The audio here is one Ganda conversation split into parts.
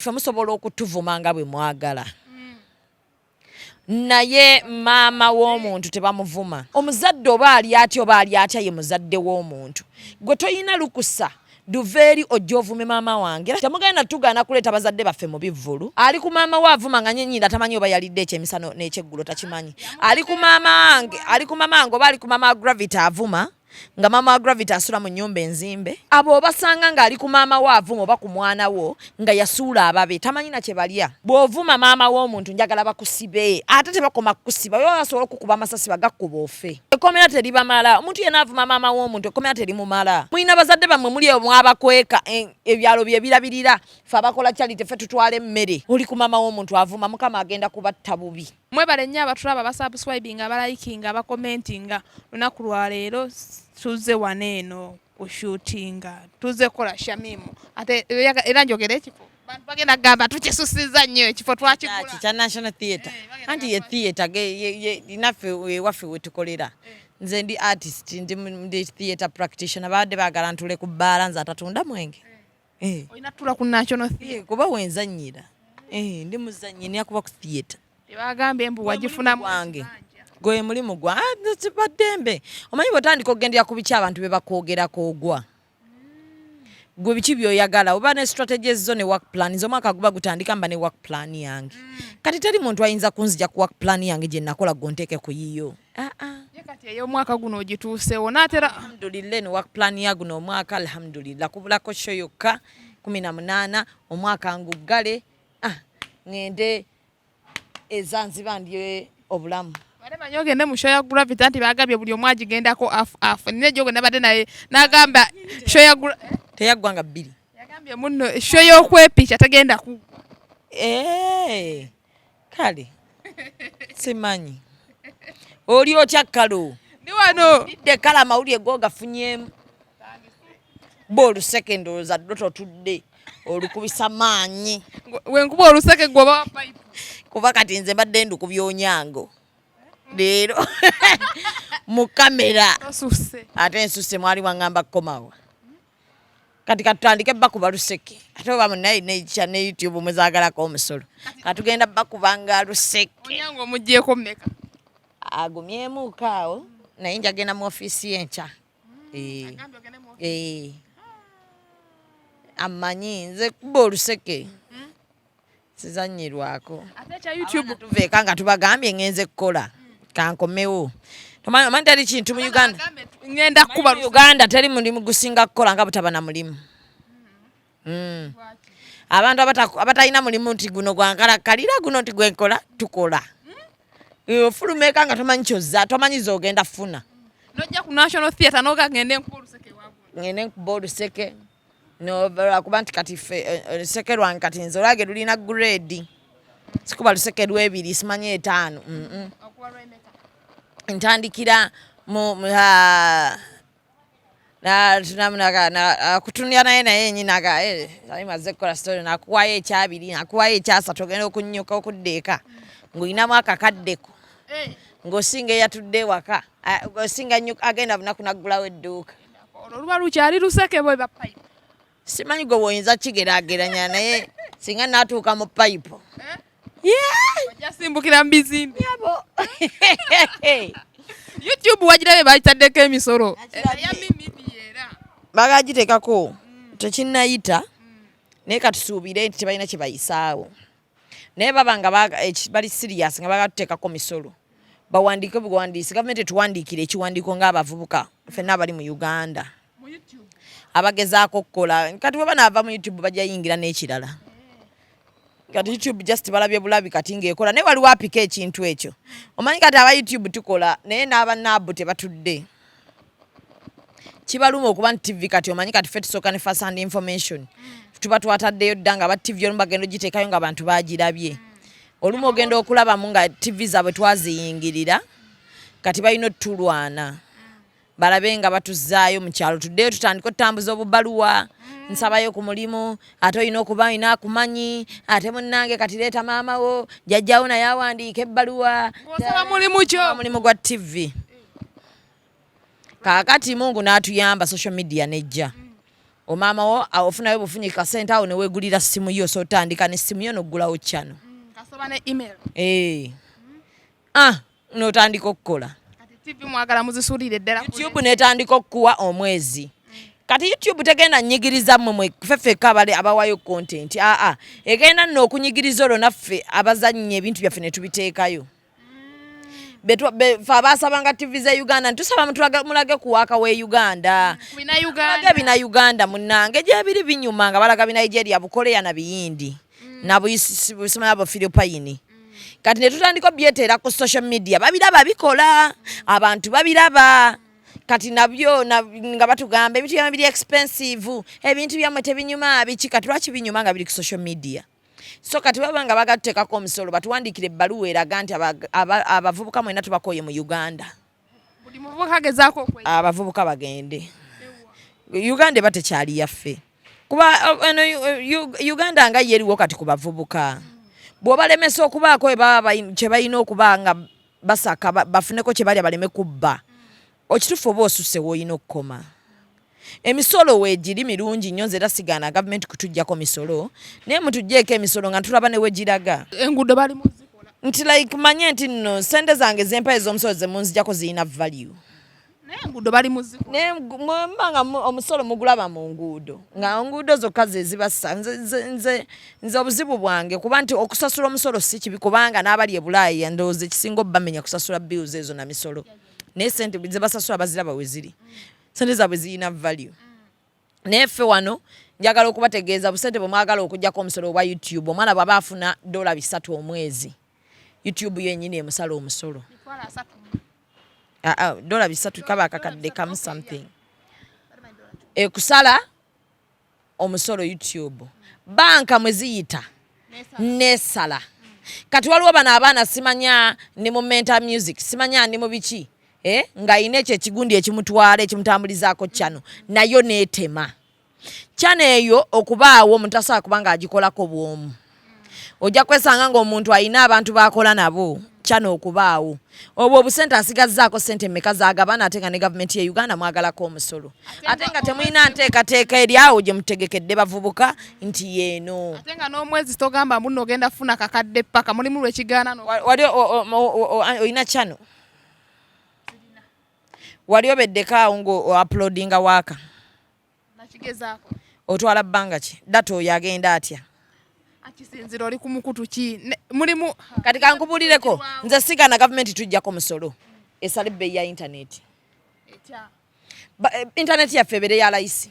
Ffe musobola okutuvuma nga bwe mwagala, naye maama w'omuntu tebamuvuma. Omuzadde oba ali atya oba ali atya, ye muzadde w'omuntu. Gwe toyina lukusa luva eri ojja ovume maama wange. Temugenda tugaana kuleeta bazadde baffe mu bivvulu. Ali ku maama we avuma nga nyenyinda tamanyi oba yalidde ekyemisana n'ekyeggulo, takimanyi. Ali ku maama wange, ali ku maama wange oba ali ku maama wa Gravity avuma nga maama wa Gravity asula mu nnyumba enzimbe. Abo obasanga ng'ali ku maama wo avuma oba ku mwana wo nga yasuula ababe, tamanyi na kye balya. Bw'ovuma maama w'omuntu, njagala bakusibe. Ate tebakoma kukusiba, baba basobola okukuba amasasi bagakkuba ofe. Ekkomera teribamala. Omuntu yenna avuma maama w'omuntu, ekkomera terimumala. Mulina bazadde bammwe muli eyo mwabakweka, ebyalo bye birabirira. Ffe abakola charity ffe tutwala emmere. Oli ku maama w'omuntu avuma, Mukama agenda kubatta bubi. Mwebale nnyo abatulaba, abasubscribinga, abalikinga, abakomentinga. Lunaku lwa leero tuzze wano eno kushootinga, tuzze kukola Shamimu. Ate era njogera ekifo, bantu bagenda kugamba tukisusiza nnyo ekifo twakigula. Kya National Theatre. Anti ye theatre naffe ewaffe wetukolera. Nze ndi artist, ndi theatre practitioner. Babadde baagala ntule ku bbaala, nze atatunda mwenge. Olina tutula ku National Theatre. Kuba wenzannyira. Ndi muzannyi, nina kuba ku theatre. Tebagambye mbu wagifunamu? Wange gwe mulimu gwa baddembe. Omanyi bwotandika okugendera ku biki abantu bye bakwogerako, ogwa gwe biki byoyagala oba ne strategies zo ne work plan. Nze omwaka guba gutandika mba ne work plan yange. Kati teri muntu ayinza kunzija ku work plan yange gye nakola gonteeke ku yiyo. Ah, ah. Ye kati ey'omwaka guno ogituusewo naatera? Alhamdulillah, eno work plan ya guno omwaka, alhamdulillah, kubulako show yokka 18 omwaka nguggale. Ah, ŋŋende ezanziba ndye obulamu. Bale manyi ogende mu show ya Gravity, anti bagambye buli omu agigendako afu afu. Nina ejogo nabadde naye n'agamba show ya Teyaggwanga bbiri. Yagambye muno show y'okwepicha tegenda ku Eh, kale simanyi oli otya kalo. Ndi wano. Dde kale amawulire go gafunyemu ba oluseke, ndowooza ddo totudde olukubisa maanyi. Wenkuba oluseke gwoba wa pipe. Kuba kati nze mbadde ndukubyonyango leero mu kamera. Osuse. Ate ensuse mwali waŋŋamba kukomawa. Kati katutandike bakuba luseke, ate oba munaye nekya ne YouTube muzaagalako omusolo, katugenda bakubanga luseke. Onyango omugyeko mmeka? Agumyemuuko awo, naye njagenda mu ofiisi y'enkya. Eh, Agambye ogende mu ofiisi. Eh. Amanyi nze kuba oluseke sizanyirwako. Ate ekya YouTube? Tuveeka nga tubagambye ngenze kukola, kankomewo. Omanyi teri kintu mu Uganda. Agambye ngenda kukuba. Mu Uganda teri mulimu gusinga kukola nga butaba na mulimu. Abantu abatalina mulimu nti guno gwankalakkalira, guno nti gwenkola, tukola. Ofuluma eka nga tomanyi kyozza, tomanyi z'ogenda funa. Nojja ku National Theatre noga ngende nkuba oluseke waggulu. Ngende nkuba oluseke lwakuba nti kati ffe oluseke lwange kati nze olwage lulina grade, sikuba luseke lwebiri simanyi etaano. Okuba lwemeka? Ntandikira mu ah, kutunira naye nyinaga maze kukola story, nakuwayo ekyabiri, nakuwayo ekyasatu, ogenda okunyuka okudda eka ng'olinamu akakaddeko ng'osinga eyatudde ewaka, ah, ng'osinga agenda bunaku naggulawo edduuka. Olwo luba lukyali luseke bwe ba pipe? Simanyi gwe bwoyinza kigeraageranya, naye singa natuuka mu pipe. Ojja simbukira mu bizimbe. Yabo. YouTube wagirabye bagitaddeko emisolo? Nakirabye. Eya Mimidi era. Bagagiteekako tekinnayita, naye katusuubire nti tebalina kye bayisaawo. Naye baba nga bali serious nga bagatuteekako misolo, bawandiike buwandiisi, gavumenti etuwandiikire ekiwandiiko ng'abavubuka ffenna abali mu Uganda mu YouTube abagezaako okukola. Kati bwe banaava mu YouTube bajja yingira n'ekirala. Kati YouTube just balabye bulabi kati ng'ekola, naye waliwo apika ekintu ekyo. Omanyi kati aba YouTube tukola, naye n'abanaabu tebatudde, kibaluma okuba nti TV kati omanyi kati ffe tusooka ne first hand information, tuba twataddeyo dda nga aba TV olumu bagenda ogiteekayo nga abantu bagirabye. Olumu ogenda okulabamu nga TV zaabwe twaziyingirira. Kati balina otulwana balabe nga batuzaayo mu kyalo, tuddeyo tutandike otutambuza obubaluwa, nsabayo ku mulimu. Ate olina okuba olina akumanyi, ate munnange kati leeta maama wo, jjajjawo naye awandiika ebbaluwa. Ng'osaba mulimu kyo. Mulimu gwa TV. Kaakati Mungu n'atuyamba, social media nejja. Omaama wo ofunayo bufunyi kasente awo newegulira simu yo, so otandika nessimu yo noggulawo channel. Kasoba ne email. Eh. Ah, notandika okukola. Kati TV mwagala muzisulire ddala. YouTube netandika okukuwa omwezi. Kati YouTube tegenda nyigiriza mmwe ffe ffekka abale abawayo content. Aa, egenda nno okunyigiriza olwo naffe abazannya ebintu byaffe ne tubiteekayo. Fe abaasabanga TV ze Uganda ntusaba mulage ku waaka w'e Uganda. Bina Mulage bina Uganda munnange gyebiri binyuma nga balaga bina Nigeria, Bukoleya na Biyindi na Busimanya Bufilipayini. Kati ne tutandika obyeteera ku social media, babiraba bikola, abantu babiraba. Kati nabyo nga batugamba ebintu byammwe biri expensive, ebintu byammwe tebinyuma biki. Kati lwaki binyuma nga biri ku social media? So kati baba nga bagatuteekako omusolo, batuwandiikire ebbaluwa eraga nti abavubuka mwenna tubakooye mu Uganda. Buli muvubuka agezaako okwe. Abavubuka bagende. Uganda eba tekyali yaffe. Kuba eno Uganda nga ye eriwo kati ku bavubuka. Bw'obalemesa okubaako kye balina okuba nga basaka bafuneko kye balya baleme kubba. Okituufu oba osusse w'olina okukoma. Emisolo weegiri mirungi nnyo, nze era sigaana gavumenti kutuggyako misolo, naye mutuggyeeko emisolo nga tulaba ne wegiraga. Enguudo bali muzikola. Nti like manye nti nno ssente zange zempa ez'omusolo ze munzijjako zirina value. Naye enguudo bali muzikola. Naye mwe nga omusolo mugulaba mu nguudo, nga nguudo zokka ze zibassa. Nze obuzibu bwange kuba nti okusasula omusolo si kibi, kubanga n'abali e Bulaaya ndowooza ekisinga obbamenya kusasula bills ezo na misolo. Naye ssente ze basasula baziraba we ziri. Ssente zaabwe zirina value. Naye ffe wano njagala okubategeeza busente bwe mwagala okuggyako omusolo obwa YouTube. Omwana bw'aba afuna $300 omwezi, YouTube yennyini emusala omusolo. $300 kaba akakadde kamu something. Ekusala omusolo YouTube. Banka mwe ziyita nesala. Kati waliwo bano abaana simanya ndi mu mental music, simanya ndi mu biki, ng'ayina ekyo ekigundi ekimutwala ekimutambulizaako channel, nayo neetema. Channel eyo okubaawo omuntu asobola kuba ng'agikolako bw'omu. Ojja kwesanga ng'omuntu alina abantu b'akola nabo channel okubaawo. Obwo obusente asigazzaako ssente mmeka z'agabana, ate nga ne gavumenti ye Uganda mwagalako omusolo. Ate nga temulina nteekateeka eri awo gye mutegekedde bavubuka nti yeeno. Ate nga n'omwezi togamba mbu nno ogenda kufuna kakadde paka mulimu lw'ekigaana Wali olina channel? Wali obeddeko awo ng'o-uploadinga waaka? Nakigezaako. Otwala bbanga ki? Data oyo agenda atya? Akisinzira oli ku mukutu ki? Mulimu Kati kankubuulireko, nze sigaana gavumenti tujjako musolo esale ebbeeyi ya internet. Internet yaffe ebeere ya layisi.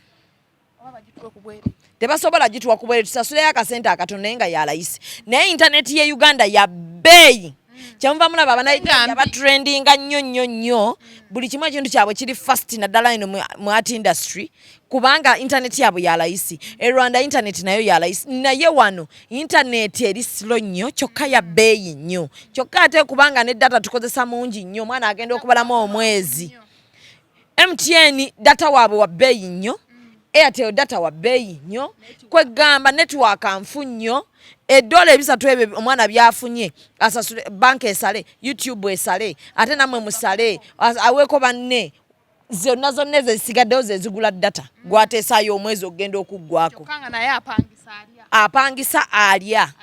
Tebasobola gituwa ku bwereere, tusasuleyo akasente akatono naye nga ya layisi. Naye internet ye Uganda ya bbeeyi. Kyemuva mulaba Abanigeria batrendinga nnyo nnyo nnyo, buli kimu ekintu kyabwe kiri fast, naddala eno mu art industry, kubanga internet yaabwe ya layisi. E Rwanda internet nayo ya layisi, naye wano internet eri slow nnyo, kyokka ya bbeeyi nnyo. Kyokka ate kubanga ne data tukozesa mungi nnyo, omwana agenda okubalamu omwezi. MTN data waabwe wa bbeeyi nnyo, Airtel data wa bbeeyi nnyo, kwegamba network nfu nnyo. $300 ebyo omwana byafunye asasule banka esale, YouTube esale, ate nammwe musale, aweeko banne, zonna zonna ezo ezisigaddewo ze zigula data gwateesaayo omwezi okugenda okuggwako. Apangisa alya,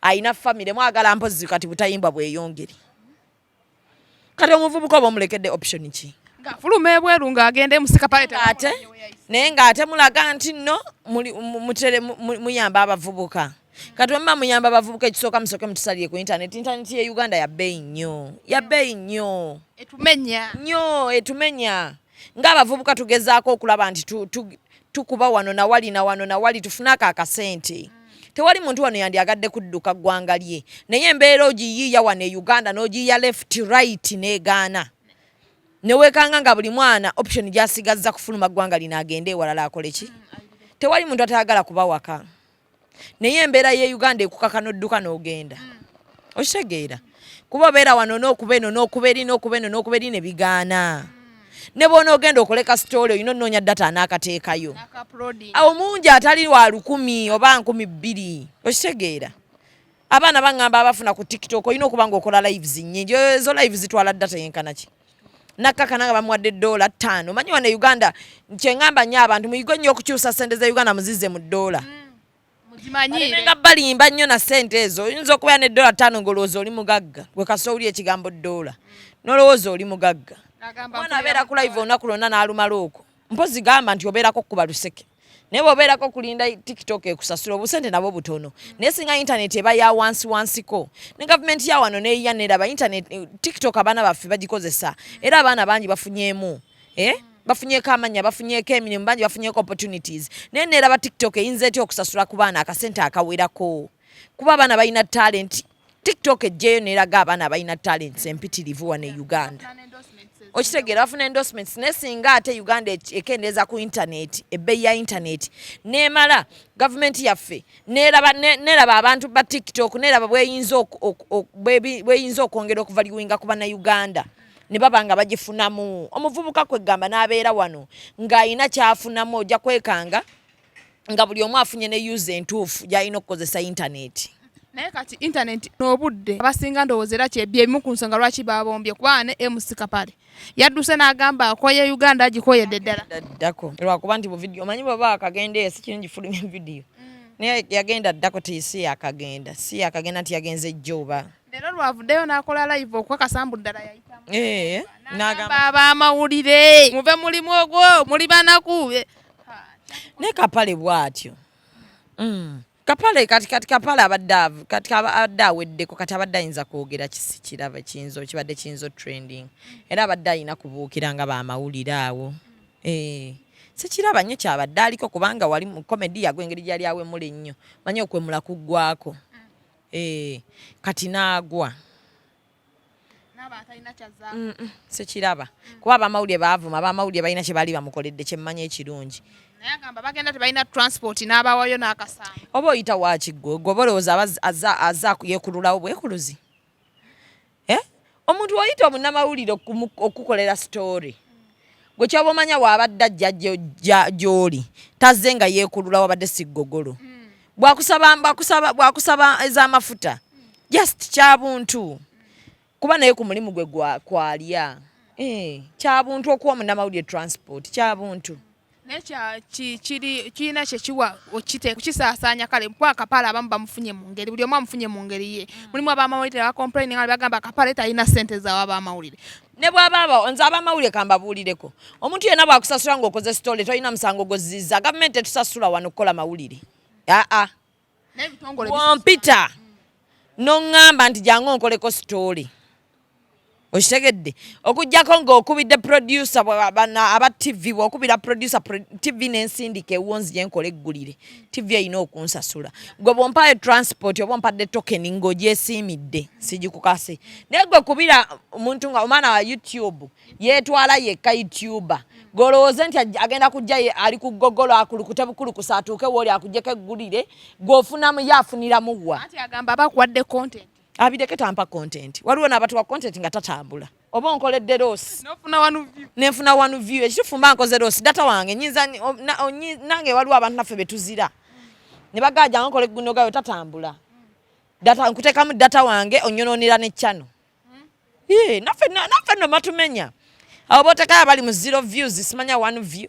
alina famire, mwagala mpozi kati butayimbwa bweyongere. Kati omuvubuka oba omulekedde option ki? Ng'afuluma ebweru ng'agenda emusika pale ate naye ng'ate mulaga nti nno muyamba abavubuka. Kati bwe muyamba abavubuka ekisooka musooke mutusalire ku internet. Internet ye Uganda ya bbeeyi nnyo, ya bbeeyi nnyo. Etumenya. Nnyo, etumenya. Ng'abavubuka tugezaako okulaba nti tukuba wano na wali na wano na wali tufune ako akasente. Tewali muntu wano yandyagadde kudduka ggwanga lye, naye embeera ogiyiiya wano e Uganda n'ogiyiiya left right n'egaana. Ne weekanga nga buli mwana option gy'asigazza kufuluma ggwanga lino agende ewalala akole ki? Tewali muntu atayagala kuba waka. Naye embeera ye Uganda ekukaka n'odduka n'ogenda. Okitegeera? Kuba obeera wano n'okuba eno n'okuba eri n'okuba eno n'okuba eri ne bigaana. Ne bw'onoogenda okoleka story olina onoonya data anaakateekayo. Awo mungi atali wa 1000 oba 2000. Okitegeera? Abaana baŋŋamba abafuna ku TikTok olina okuba ng'okola lives nnyingi. Ezo lives zitwala data yenkana ki? Nakkakana nga bamuwadde $5. Omanyi wano e Uganda, kyeŋŋamba nnyo abantu, muyige nnyo okukyusa sente za Uganda muzizze mu ddoola. Muzimanyiire. Nga balimba nnyo na sente ezo. Oyinza okubeera ne $5 ng'olowooza oli mugagga. Gwe kasita owulira ekigambo ddoola n'olowooza oli mugagga. Agamba Omwana nfuna abeera ku live ddoola. olunaku lwonna n'alumala okwo. Mpozi gamba nti obeerako kuba luseke, naye bw'obeerako kulinda TikTok ekusasula, obusente nabwo butono. Naye singa internet eba ya wansi wansiko, ne gavumenti ya wano neeyiya neraba internet, TikTok abaana baffe bagikozesa, era abaana bangi bafunyeemu, eh? Bafunyeeko amannya, bafunyeeko emirimu, bangi bafunyeeko opportunities. Naye neeraba TikTok eyinza etya okusasula ku baana akasente akawerako, kuba abaana balina talent. TikTok ejjeyo neeraga abaana abalina talents empitirivu wano e Uganda. Bafuna endorsements. Okitegeera? Bafuna endorsements. Naye singa ate Uganda ekendeeza ku internet, ebbeeyi ya internet, nemala gavumenti yaffe neraba neraba abantu ba TikTok, neraba bweyinza bweyinza okwongera okuvaluinga ku Bannayuganda, ne baba nga bagifunamu. Omuvubuka kwegamba n'abeera wano ng'ayina kyafunamu, ojja kwekanga nga buli omu afunye ne use entuufu gy'alina okukozesa internet. Naye kati internet n'obudde, abasinga ndowooza era kyebyemu ku nsonga lwaki babombye, kuba ne MC Kapale yadduse n'agamba akoye Uganda, agikoyedde ddala. Ddako lwakuba nti buvidiyo, omanyi bwaba akagenda eyo si kirungi fulumya vidiyo, naye yagenda ddako, ti si yakagenda, si yakagenda nti yagenze jjo oba Leero lwavuddeyo n'akola live okukakasa mbu ddala yayitamu. Eh, n'agamba n'agamba ab'amawulire muve mulimu ogwo, muli banaku. Naye Kapale bw'atyo. Kapale kati Kapale abadde kati abadde aweddeko. Kati abadde ayinza kwogera kisi kiraba kiyinza kibadde kiyinza trending, era abadde alina kubuukira nga bamawulire awo. Eh, sikiraba nnyo kyabadde aliko, kubanga wali mu comedy yagwe engeri gyali awemula ennyo, manyi okwemula kuggwako. Eh, kati n'agwa. N'aba atalina kyazzaako. Sikiraba, kuba abamawulire baavuma, abamawulire balina kye baali bamukoledde kyemmanyi ekirungi. Naye agamba bagenda tebalina transport n'abawayo n'akasango. Oba oyita wakiggwe gwe, oba olowooza aza yeekululawo bwekuluzi. Eh? Omuntu oyita omunnamawulire okukolera story, gwe kyoba omanya waabadde ajja gy'oli tazze nga yeekulula, wabadde si ggogolo. Bwakusaba ez'amafuta, just kyabuntu, kuba naye ku mulimu gwe kwalya. Eh, kyabuntu okuwa munnamawulire transport, kyabuntu. Naye kiri kirina kyekiwa okisaasaanya. Kale kuba Akapale abamu bamufunye mu ngeri, buli omu amufunye mu ngeri ye. Mulimu abamawulire bacomplaining nga bagamba Akapale talina ssente zaawe abamawulire. Ne bw'aba nze abamawulire kambabuulireko, omuntu yenna bw'akusasula ng'okoze story, tolina musango gw'ozzizza. Gavumenti tetusasula wano kukola mawulire, aa. N'ebitongole. Bwompita noŋŋamba nti jangu onkoleko story, okitegedde, okugjako ng'okubidde producer aba TV, bw'okubira producer TV n'ensindika ewuwo nzije nkola eggulire, TV erina okunsasula. Gwe bw'ompayo transport oba ompadde token ng'ogyesiimidde, sigikukase. Naye gwe kubira omuntu nga omwana wa YouTube yeetwala yekka YouTuber, gw'olowooze nti agenda kujja ye ali ku gogolo akulukute bukulukusa atuuke wooli akugyeko eggulire, gw'ofunamu ye afuniramu wa? Anti agamba aba akuwadde content. Abireke, tampa content. Waliwo n'abatuwa content nga tatambula. Oba onkoledde loss. N'ofuna one view. Nenfuna one view. Ekituufu mba nkoze loss, data wange nyinza nange waliwo abantu naffe betuzira ne bagaa jangu nkole guno gayo tatambula, data nkuteekamu data wange onyononera ne channel. Ye, naffe nno batumenya abo boteekayo abali mu zero views, simanya one view.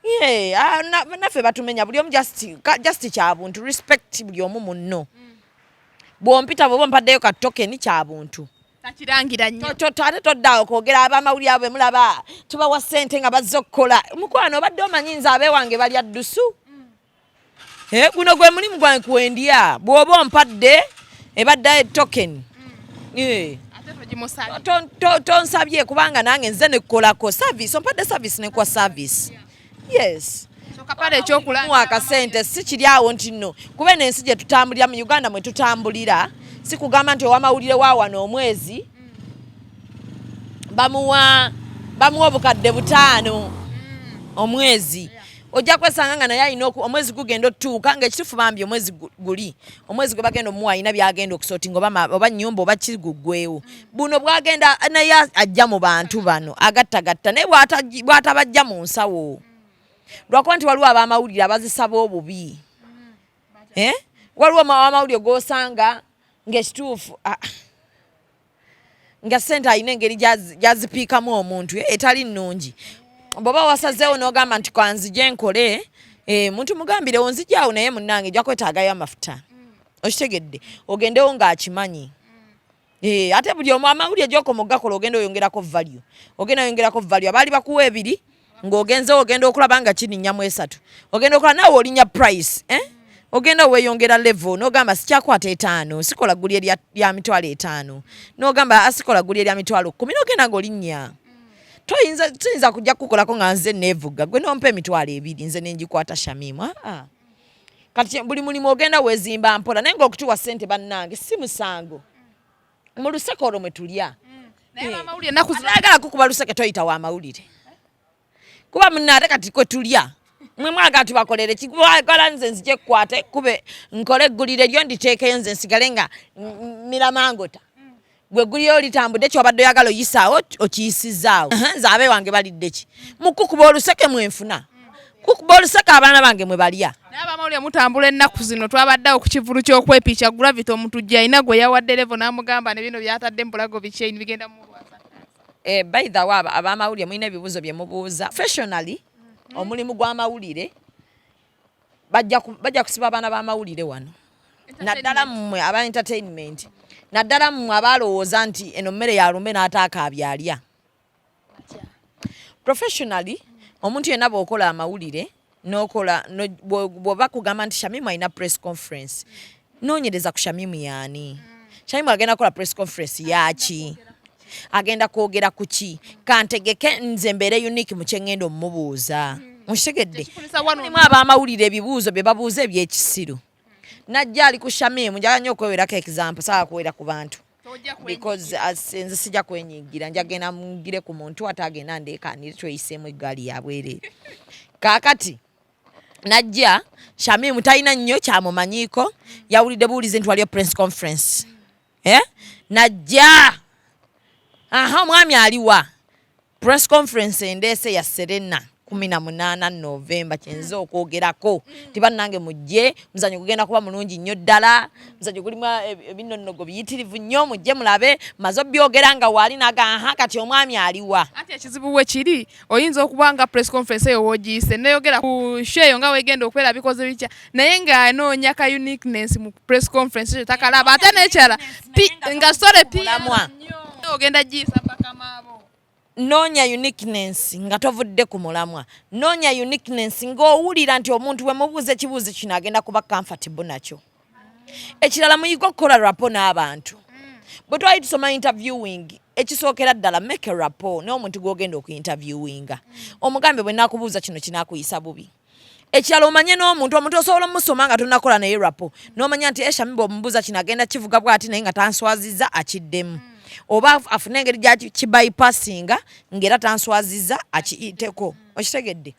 Ye, ah, naffe batumenya buli omu. Just kyabuntu, respect buli omu munno. Bw'ompita, bw'oba ompaddeyo ka token, kyabuntu. Takirangira nnyo. Ate toddaawo kwogera abamawulire abo bemulaba tubawa ssente nga bazze okukola. Mukwano, obadde omanyi nze abeewange balya ddusu. Eh, guno gwe mulimu gwange kwendya. Bw'oba ompadde ebadde token. Eh. Ate togimusabye. Tonsabye, kubanga nange nze nekukolako service, ompadde service nekuwa service, yes. So Kapale ekyokulanga Muwa akasente si kiri awo nti nno kuba eno ensi gye tutambulira mu Uganda mwe tutambulira, si kugamba nti owamawulire wa wano omwezi bamuwa 5000 omwezi. Ojja kwesanga nga naye alina omwezi gugenda otutuuka ng'ekituufu bambi omwezi guli omwezi gwe bagenda omuwa alina byagenda okusortinga, oba nnyumba oba kiguggwewo. Buno bwagenda naye ajja mu bantu bano agattagatta, naye bw'atabajja mu nsawo, lwakuba nti waliwo abamawulire abazisaba obubi. Eh? Waliwo amawulire g'osanga ng'ekituufu, ah, Nga sente alina engeri gyazipiikamu omuntu etali nnungi. Bw'oba wasazeewo n'ogamba nti kanzije nkole, muntu mugambirewo nzijaawo, naye munnange nja kwetaagayo amafuta. Okitegedde? Ogendewo ng'akimanyi. Ate buli omu amawulire gy'okoma okugakola ogenda oyongerako value, ogenda oyongerako value. Abaali bakuwa ebiri ng'ogenzewo ogenda okulaba nga kirinnyamu esatu, ogenda okulaba naawe olinnya price, eh? Ogenda weeyongera level n'ogamba sikyakwata 5, sikola ggulire lya 50,000, n'ogamba sikola ggulire lya 10,000, n'ogenda ng'olinnya. Toyinza, tuyinza kujja kukukolako nga nze neevuga, gwe nompa 20,000 nze nengikwata Shamimu. Aa, kati buli mulimu ogenda weezimba mpola, naye ng'okutuwa ssente bannange si musango. Mu luseke olwo mwe tulya. Naye abamawulire ennaku zino Ayagala kukuba luseke toyita wa mawulire, kuba munna ate kati kwe tulya. Mwe mwagala tubakolere kiwagala, nze nzije kukwate kube nkole eggulire lyo nditeekeyo, nze nsigale nga miramangota. Gwe eggulire litambudde, kyobadde oyagala oyisaawo okiyisizaawo. Nze abe wange balidde ki? Mukukuba oluseke mwenfuna, kukuba oluseke abaana bange mwe balya. Naye abamawulire mutambula ennaku zino. Twabaddeawo ku kivulu ky'okwepiica Gravity Omutujju, alina gwe yawadde level n'amugamba ne bino byatadde mu bulago bikyeni bigenda mulwaza. By the way, abamawulire mulina ebibuuzo bye mubuuza. Professionally, omulimu gw'amawulire bajja kusiba abaana b'amawulire wano, naddala mmwe aba entertainment, naddala mmwe abalowooza nti eno mmere ya lumbe n'ataakabyalya. Professionally, omuntu yenna bw'okola amawulire n'okola bw'oba kugamba nti Shamimu alina press conference, noonyereza ku Shamimu yaani. Shamimu agenda kukola press conference yaki? Agenda kwogera ku ki? Kantegeke nze mbeere unique mu kye ŋŋenda omumubuuza. Mukitegedde? Tekifunisa wano. Mulimu abamawulire ebibuuzo bye babuuza ebyekisiru. Najja ali ku Shamimu, njagala nnyo okwewerako example, saagala kuwera ku bantu Tojja kwenyigira. Because nze sijja kwenyigira, njagenda mugire ku muntu ate agenda ndeekaanire tweyiseemu eggaali yabwereere. Kaakati najja Shamimu talina nnyo kyamumanyiiko, yawulidde buwulize nti waliyo press conference, eh? Najja, aha, omwami aliwa? Press conference endeese ya Serena 18 Novemba, kyenza okwogerako ti bannange mujje, muzanyo gugenda kuba mulungi nnyo ddala, muzanyo gulimu ebinonnogo biyitirivu nnyo, mujje mulabe. Maze obyogera nga waali naga, aha, kati omwami aliwa? Anti ekizibu we kiri, oyinza okuba nga press conference eyo woogiyise neyogera ku show eyo nga wegenda okubeera bikoze bitya, naye ng'anoonya ka uniqueness mu press conference eyo takalaba. Ate n'ekyala nga sole Mulamwa. ogenda giyisa bakamaabo. Noonya uniqueness nga tovudde ku mulamwa. Noonya uniqueness ng'owulira nti omuntu bwe mubuuza ekibuuzo kino agenda kuba comfortable nakyo. Ekirala, muyiga okukola rapport n'abantu. Bwe twali tusoma interviewing, ekisookera ddala, make a rapport n'omuntu gw'ogenda okuinterviewinga. Omugambe bwe nakubuuza kino kinaakuyisa bubi. Ekirala, omanye n'omuntu. Omuntu osobola omusoma nga tonakola naye rapport, n'omanya nti Eshami bw'omubuuza kino agenda kivuga bw'ati, naye nga tanswaziza akiddemu, oba afune engeri gyakibypassinga ng'era tanswaziza akiyiteko. Okitegedde?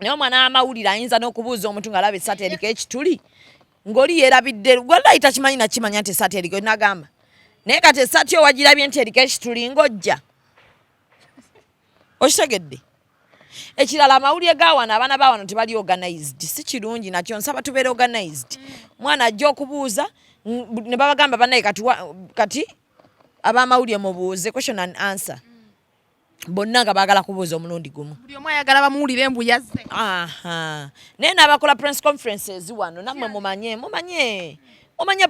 Naye omwana w'amawulire ayinza n'okubuuza omuntu ng'alaba essaati eriko ekituli, ng'oli yeerabidde, wallayi takimanyi nakimanya nti essaati eriko, nagamba naye kati essaati yo wagirabye nti eriko ekituli ng'ojja. Okitegedde? Ekirala, amawulire ga wano, abaana ba wano tebali organized. Si kirungi nakyo, nsaba tubeere organized. Mwana ajja okubuuza ne babagamba bannaye kati, kati abamawulire mubuuze question and answer, bonna nga baagala kubuuza omulundi gumu. Buli omu ayagala bamuwulire mbu yazze. Aha, naye n'abakola press conferences wano nammwe mumanye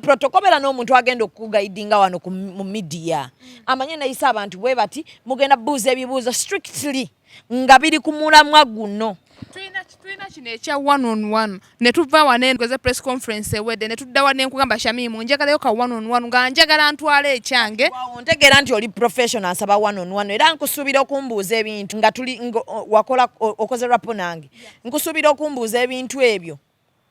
protocol. Beera n'omuntu agenda okuguidinga wano mu media, amanye nayisa abantu bwe bati, mugenda buuza ebibuuzo strictly nga biri ku mulamwa guno. Tulina kino ekya one on one, ne tuva wano eno geze press conference ewedde, ne tudda wano enkugamba, Shamimu, njagalayo ka one on one nga njagala ntwale ekyange. Waawo ntegeera nti oli professional, nsaba one on one, era nkusuubira okumbuuza ebintu nga tuli nga wakola okoze rapport nange. Nkusuubira okumbuuza ebintu ebyo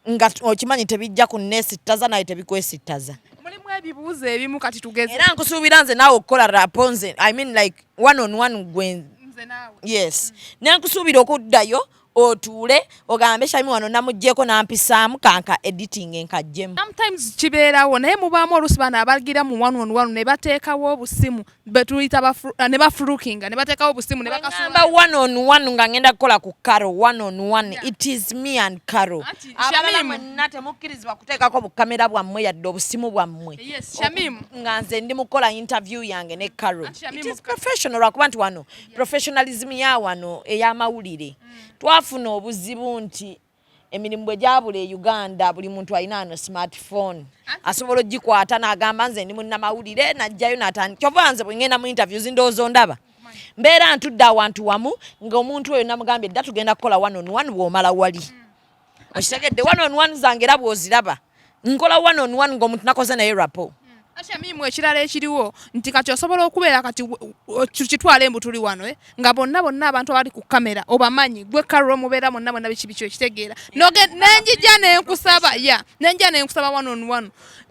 nga okimanyi tebijja kunneesittaza, naye tebikwesittaza. Mulimu ebibuuzo ebimu, kati tugeze Era nkusuubira nze naawe okukola rapport, nze, I mean, like one on one gwe nze naawe. Yes, ne nkusuubira okuddayo. Otuule ogambe, "Shami wano namuggyeko nampisaamu, kanka editing enkaggyemu." Sometimes kibeerawo, naye mubaamu oluusi bano abagira mu one on one ne bateekawo obusimu betuyita ne bafrukinga ne bateekawo obusimu ne bakasula. Ngamba one on one nga ngenda kukola ku Caro one on one, it is me and Caro. Anti, Abalala Shamim. mwenna temukkirizibwa kuteekako bukamera bwammwe yadde obusimu bwammwe. Yes, Shamim. Nga nze ndi mukola interview yange ne Caro. Anti Shamim, It is professional, lwakuba nti wano professionalism ya wano ey'amawulire twafuna obuzibu nti emirimu bwe gyabula e Uganda, buli muntu alina ano smartphone, asobola ogikwata n'agamba, "Nze ndi munnamawulire," najjayo natandika. Kyova nze bwe ngenda mu interviews, ndowooza ndaba mbeera ntudde awantu wamu ng'omuntu oyo namugambye dda tugenda kukola one on one. Bw'omala wali okitegedde, one on one zange era bw'oziraba nkola one on one ng'omuntu nakoze naye rapport. Ashamimu, ekirala ekiriwo nti kati osobola okubeera kati kitwale embu tuli wano, eh, nga bonna bonna abantu abali ku kamera obamanyi, gwe Carol mubeera bonna bonna, biki biki, okitegeera. Nenjija nenkusaba ya nenjija nenkusaba one on one,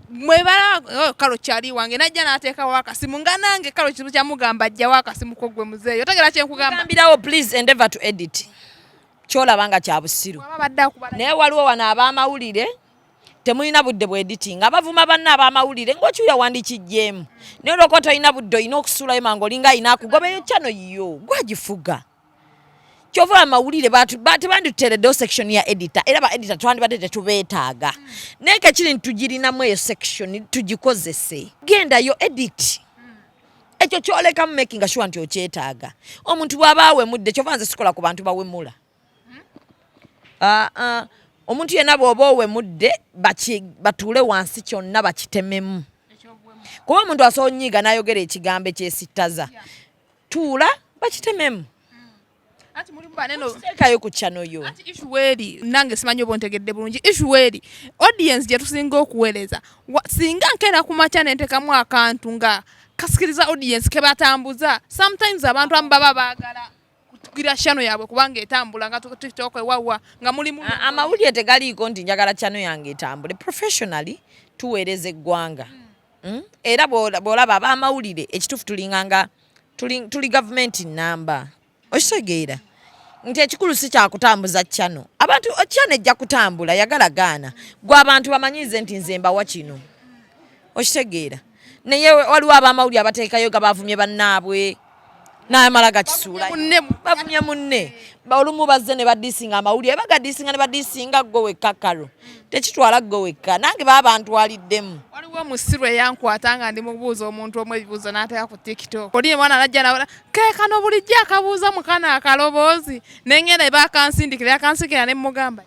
mwebala, oh, Carol kyali wange najja n'ateekawo akasimu nga nange Carol kizibu kyamugamba ajjawo akasimu ko gwe muzeeyo, otegeera kyenkugamba? Gambirawo, please endeavor to edit kyolaba nga kya busiru. Bw'aba badde akubala. Naye waliwo wano ab'amawulire temulina budde bwe editing, abavuma banna ab'amawulire ng'okiwulira wandikijjeemu, naye olwokuba tolina budde olina okusuulayo mangu, olinga alina akugobeyo kyano yo gwagifuga. Kyova amawulire tebandituteereddewo section ya editor, era ba editor twandibadde tetubeetaaga, naye kekiri nti tugirinamu eyo section, tugikozese. Gendayo edit ekyo kyolekamu, making sure nti okyetaaga. Omuntu bw'aba awemudde, kyova nze sikola ku bantu bawemula. Ah, ah. Omuntu yenna bw'oba owemudde, batuule wansi kyonna bakitememu, kuba omuntu asobola onyiiga n'ayogera ekigambo ekyesittaza. Tuula bakitememu. Anti mulimu banene. Teekayo ku channel yo. Anti issue eri nange simanyi oba ontegedde bulungi. Issue eri audience gye tusinga okuweereza. Singa nkeera ku makya nentekamu akantu nga kasikiriza audience ke batambuza, sometimes abantu abamu baba baagala kutugira channel yaabwe kubanga etambula nga TikTok ewawa nga mulimu. Amawulire tegaliiko nti njagala channel yange etambule. Professionally tuweereza eggwanga. Era bw'olaba ab'amawulire ekituufu tulinganga tuli gavumenti namba, okitegeera nti ekikulu si kyakutambuza channel. Abantu channel ejja kutambula yagala gaana gwe abantu bamanyize nti nze mbawa kino, okitegeera? Naye waliwo ab'amawulire abateekayo ga bavumye bannaabwe n'amala gakisuula. Munne. Bavumye munne. Olumu bazze ne badisinga amawulire, bagadisinga ne badisinga gwe wekka. Kalo tekitwala gwe wekka, nange baba bantwaliddemu. Waliwo omusiru eyankwata nga ndi mubuuza omuntu omu ebibuuzo n'ateeka ku TikTok. Oli omwana najja nawala keekano bulijjo akabuuza mukana akaloboozi nengenda ebakansindikira yakansindikira ne mugamba.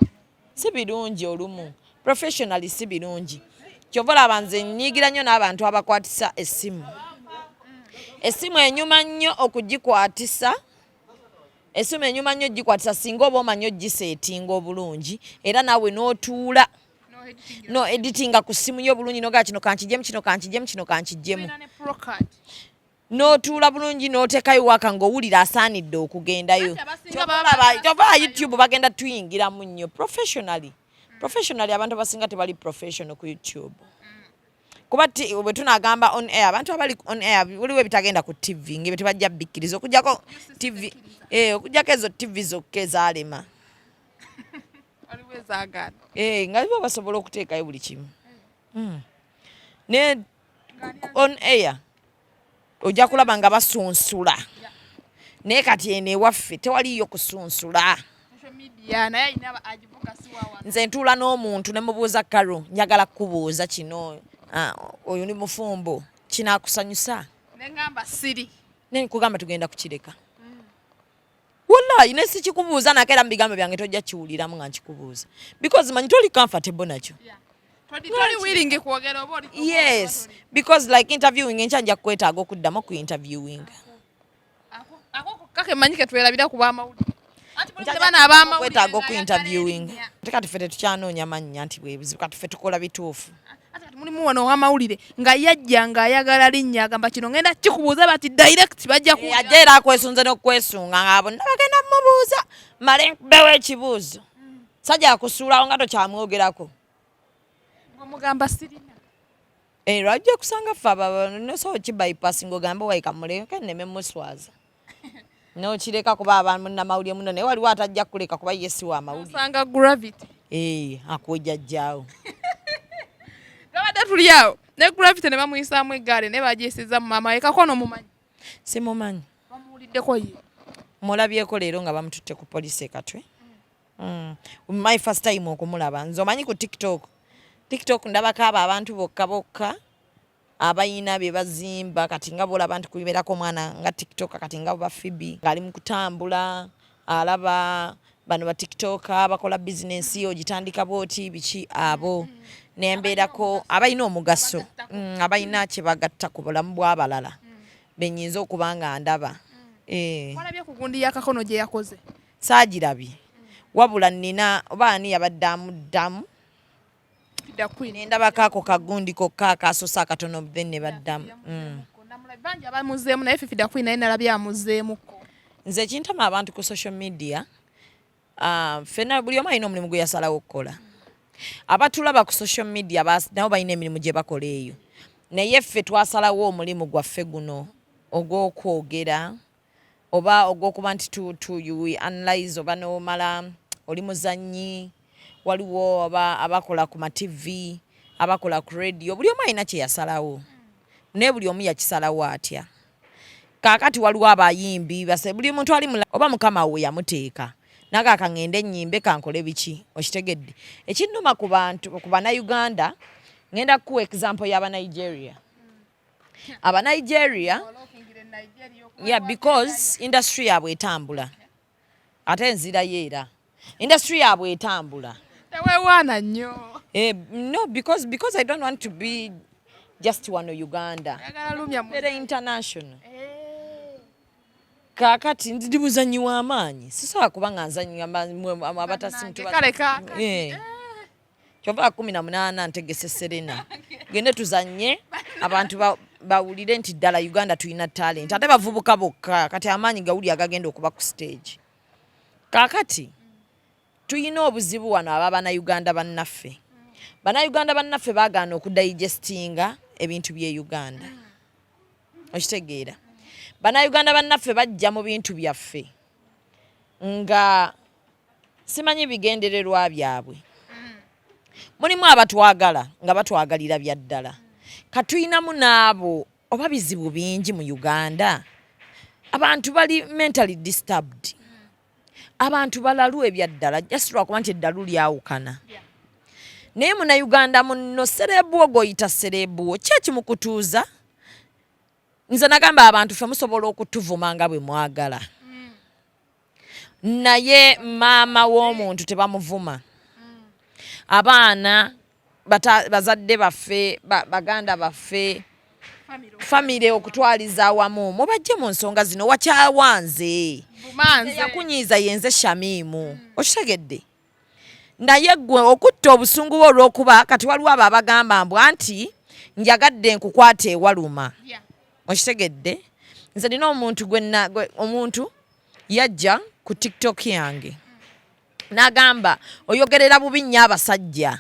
Si birungi olumu, professionally si birungi. Kyova olaba nze nyiigira nnyo n'abantu abakwatisa essimu. Essimu enyuma nnyo okugikwatisa, essimu enyuma nnyo ogikwatisa singa oba omanyi ogiseetinga obulungi, era naawe n'otuula no editinga ku ssimu yo bulungi, nogaa kino kankijjemu, kino kankijjemu, kino kankijjemu. Tulina ne Procard. N'otuula bulungi n'oteekayo waka ng'owulira asaanidde okugendayo. Anti abasinga Kyova baba kyova YouTube bagenda tuyingiramu nnyo professionally. Professionally abantu abasinga tebali professional ku YouTube, kuba bwe tunagamba on air, abantu abali on air waliwo ebitagenda ku TV ng'ebyo tebajja bikkiriza okujjako TV, okujjako ezo TV zokka ezaalema. Waliwo ezaagaana. Eh, nga bo basobola okuteekayo buli kimu. Ne on air ojja kulaba nga basunsula, naye kati eno ewaffe tewaliyo kusunsula. Social media naye alina agivuga si wawa. Nze ntuula n'omuntu ne mubuuza, "Karo, njagala kukubuuza kino. Ah, oyo ni mufumbo, kinaakusanyusa?" Neŋŋamba siri. Nenkugamba tugenda kukireka. Wallahi ne sikikubuuza nako, era mu bigambo byange tojja kiwuliramu nga nkikubuuza, because manyi toli comfortable nakyo. Toli willing kwogera oba oli Yes, because like interviewing enkya nja kukwetaaga okuddamu ku interviewing. Ako kake manyi ke twerabira ku b'amawulire. Anti buli bana ab'amawulire Kwetaaga oku ng'ayagala interviewing. erinnya. Ate kati ffe tetukyanoonya mannya nti bwe buzibu, kati ffe tukola bituufu. Ate kati mulimu wano ow'amawulire nga yajja ng'ayagala linnya, agamba kino ngenda kikubuuza bati direct bajja ku Ajja era akwesunze n'okwesunga nga bonna bagenda mumubuuza, male nkubewo ekibuuzo, sajja akusuulawo nga tokyamwogerako. Ng'omugamba sirina. Era ajja kusanga ffe nosobola kibypass ng'ogambe wayi kamuleke nneme muswaza. N'okireka kuba aba munnamawulire muno, naye waliwo atajja kukuleka kuba ye si wa mawulire. Osanga Gravity. Ee, akwejajjaawo. Twabadde tuli awo ne Gravity ne bamuyisaamu eggaali naye bagyesiza mu maama we. Kakono mumanyi? Simumanyi. Bamuwuliddeko ye? Mulabyeko leero nga bamututte ku poliisi e Katwe. My first time okumulaba. Nze omanyi ku TikTok, TikTok ndabako abo abantu bokka bokka abayina bye bazimba. Kati nga bwolaba nti kubeerako omwana nga TikTok, kati nga ba Phoebe ng'ali mu kutambula, alaba bano ba TikTok bakola bizinensi, ogitandika bwoti biki, abo nembeerako abalina omugaso, abalina kye bagatta ku bulamu bw'abalala, benyinza okuba nga ndaba. Walabye ku gundi ya Kakono gye yakoze? Saagirabye, wabula nina oba ani yabadde amuddamu. Nendabako ako kagundi kokka akasoose akatono, then ne baddamu. Bangi abamuzeemu, naye Fifi da Queen naye nalabye amuzeemuko. Nze ekintama abantu ku social media, ffenna buli omu alina omulimu gwe yasalawo okukola. Abatulaba ku social media nabo balina emirimu gye bakola eyo, naye ffe twasalawo omulimu gwaffe guno ogw'okwogera oba ogw'okuba nti we analyze, oba n'omala oli muzannyi. Waliwo oba abakola ku ma TV, abakola ku radio, buli omu alina kye yasalawo, naye buli omu yakisalawo atya? Kaakati waliwo abayimbi base, buli muntu ali oba mukama we yamuteeka naga kaŋŋende ennyimbe kankole biki. Okitegedde? Ekinnuma ku bantu, ku Bannayuganda, ŋŋenda kukuwa example y'Abanigeria. Abanigeria, yeah, because industry yaabwe etambula, ate nzirayo era industry yaabwe etambula. Teweewaana nnyo. No, because I don't want to be just wano Uganda. Oyagala lumya mu Very international. Kaakati ndi muzannyi w'amaanyi, sisobola kuba nga nzannya abatasimu. Kale kaakati. Kyova 18 ntegese Serena, gende tuzanye, abantu bawulire nti ddala Uganda tulina talent, ate bavubuka bokka. Kati amaanyi gawuli agagenda okuba ku stage. Kaakati tuyina obuzibu wano, aba Bannayuganda bannaffe, Bannayuganda bannaffe baagaana okudigestinga ebintu by'e Uganda. Okitegeera? Bannayuganda bannaffe bajja mu bintu byaffe nga simanyi bigendererwa byabwe. Mulimu abatwagala nga batwagalira bya ddala, katuyinamu n'abo oba bizibu bingi mu Uganda. Abantu bali mentally disturbed, abantu balalu ebyaddala, just lwakuba nti eddalu lyawukana. Naye Munnayuganda munno celeb wo gw'oyita celeb wo, ki ekimukutuuza? Nze nagamba abantu, ffe musobola okutuvuma nga bwe mwagala, naye maama w'omuntu tebamuvuma, abaana, bazadde baffe, baganda baffe, famire okutwaliza awamu, mubajje mu nsonga zino. Wakyawanze yakunyiiza yenze Shamimu, okitegedde? Naye gwe okutta obusungu bwe olw'okuba kati waliwo abo abagamba mbwa nti njagadde nkukwata ewaluma, okitegedde? Nze nina omuntu omuntu yajja ku TikTok yange n'agamba oyogerera bubi nnyo abasajja.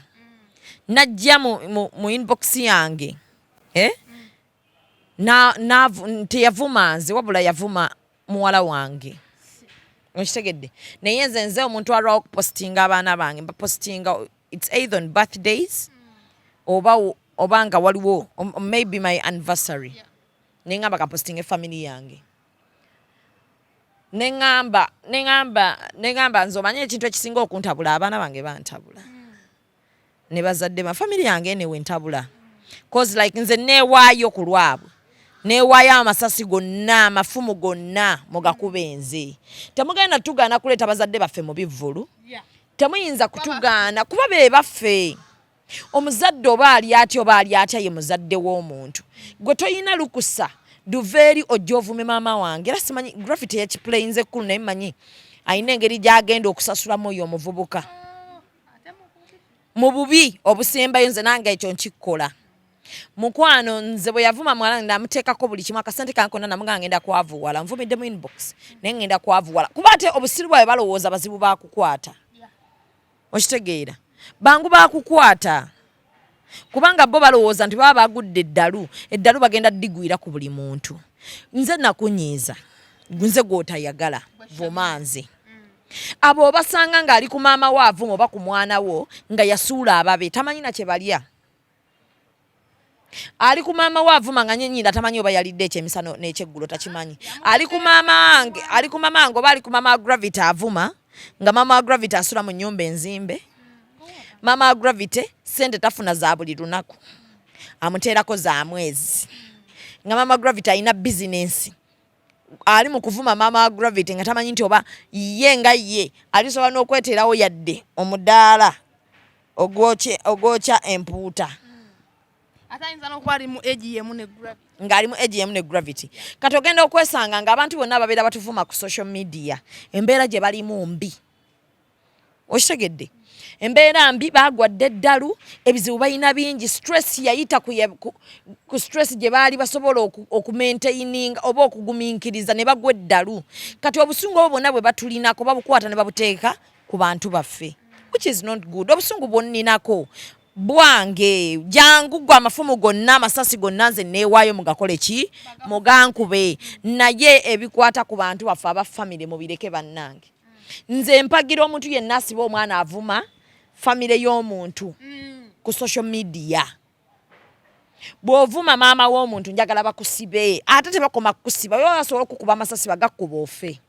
Najja mu inbox yange, eh? Teyavuma nze, wabula yavuma muwala wange, okitegedde? Naye nze omuntu alwawo okupositinga abaana bange, mbapositinga it's either on birthdays oba nga waliwo maybe my anniversary, neŋŋamba kapositinga efamily yange. Neŋŋamba nze omanye ekintu ekisinga okuntabula, abaana bange bantabula ne bazadde ba family yange enewe ntabula, cause like nze neewaayo ku lwabwe, neewaayo amasasi gonna, amafumu gonna mugakuba enze. Temugenda tugaana kuleeta bazadde baffe mu bivvulu, temuyinza kutugaana kuba be baffe. Omuzadde oba ali atya oba ali atya, ye muzadde w'omuntu. Gwe toyina lukusa duva eri ojja ovume maama wange. Era simanyi Gravity yakiplayinze ekkulu, naye mmanyi alina engeri gy'agenda okusasulamu oyo omuvubuka mu bubi obusembayo. Nze nange ekyo nkikkola, mukwano. Nze bwe yavuma mwala, namuteekako buli kimu, akasente kange konna, namugamba ngenda kwavuwala, nvumidde mu inbox naye ngenda kwavuwala, kuba ate obusiru bwabwe balowooza bazibu bakukwata. Okitegeera? Bangu bakukwata, kubanga bo balowooza nti baba bagudde eddalu, eddalu bagenda ddigwira ku buli muntu. Nze nakunyiiza. Nze gw'otayagala vuma nze. Abo obasanga ng'ali ku maama wo avuma oba ku mwana wo nga yasuula ababe, tamanyi na kye balya. Ali ku maama we avuma nga nyenyinda, tamanyi oba yalidde ekyemisana n'ekyeggulo, takimanyi. Ali ku maama wange, ali ku maama wange oba ali ku maama wa Gravity avuma nga maama wa Gravity asula mu nnyumba enzimbe. Maama wa Gravity sente tafuna za buli lunaku, amuteerako za mwezi. Nga maama wa Gravity alina bizinensi, ali mu kuvuma maama wa Gravity nga tamanyi nti oba ye nga ye alisobola n'okweteerawo yadde omudaala ogwokya empuuta. Ate ayinza n'okuba ali mu age yemu ne Gravity. Ng'ali mu age yemu ne Gravity. Kati ogenda okwesanga ng'abantu bonna ababeera batuvuma ku social media embeera gye balimu mbi. Okitegedde? Embeera mbi, baagwadde eddalu, ebizibu balina bingi, stress yayita ku stress gye baali basobola okumaintaininga oba okugumiikiriza ne bagwa eddalu. Kati obusungu obwo bwonna bwe batulinako babukwata ne babuteeka ku bantu baffe, which is not good. Obusungu bwonninako bwange, jangu gwe amafumu gonna, amasasi gonna, nze neewaayo mugakole ki, mugankube. Naye ebikwata ku bantu baffe aba famire mubireke bannange. Nze mpagira omuntu yenna asiba omwana avuma famire y'omuntu ku social media. Bw'ovuma maama w'omuntu njagala bakusibe, ate tebakoma kukusiba, baba basobola okukuba amasasi bagakkuba ofe.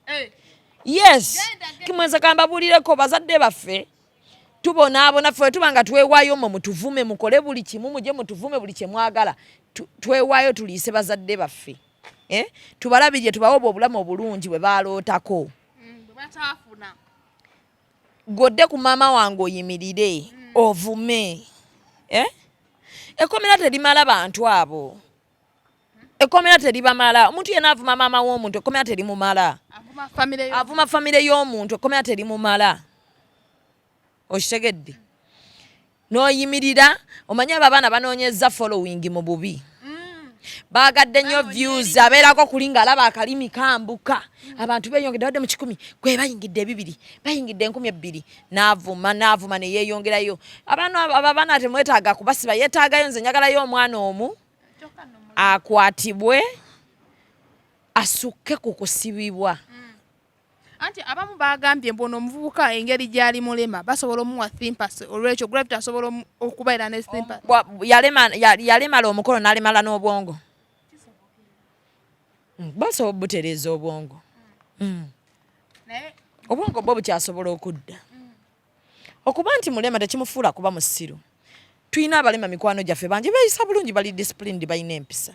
Yes, kimweza kambabuulireko, bazadde baffe tubonaabona ffe tuba nga twewaayo mmwe mutuvume, mukole buli kimu, mujye mutuvume buli kye mwagala, twewaayo tuliise bazadde baffe, eh? Tubalabirye, tubawe obwo obulamu obulungi bwe balootako. Godde ku maama wange oyimirire ovume, eh? Ekkomera terimala bantu abo, ekkomera teribamala. Omuntu yenna avuma maama w'omuntu ekkomera terimumala, avuma famire y'omuntu ekkomera terimumala. Okitegedde? N'oyimirira, omanyi abo abaana banoonyeza following mu bubi, baagadde nnyo views. Abeerako kuli ng'alaba akalimi kambuka, abantu beeyongedde, badde mu 100, gwe bayingidde 2,000, bayingidde 2,000, n'avuma n'avuma ne yeeyongerayo. Abaana abo, abaana temwetaaga kubasiba, yeetaagayo. Nze njagalayo omwana omu akwatibwe asukke ku kusibibwa. Anti abamu bagambye mbu ono omuvubuka engeri gy'ali mulema basobola omuwa sympathy, olwekyo Gravity asobola okubeera ne sympathy. Yalemala omukono n'alemala n'obwongo. Basobola obutereeza obwongo. Obwongo bwo bukyasobola okudda. Okuba nti mulema tekimufuula kuba musiru. Tulina abalema mikwano gyaffe bangi, beeyisa bulungi, bali disciplined, balina empisa.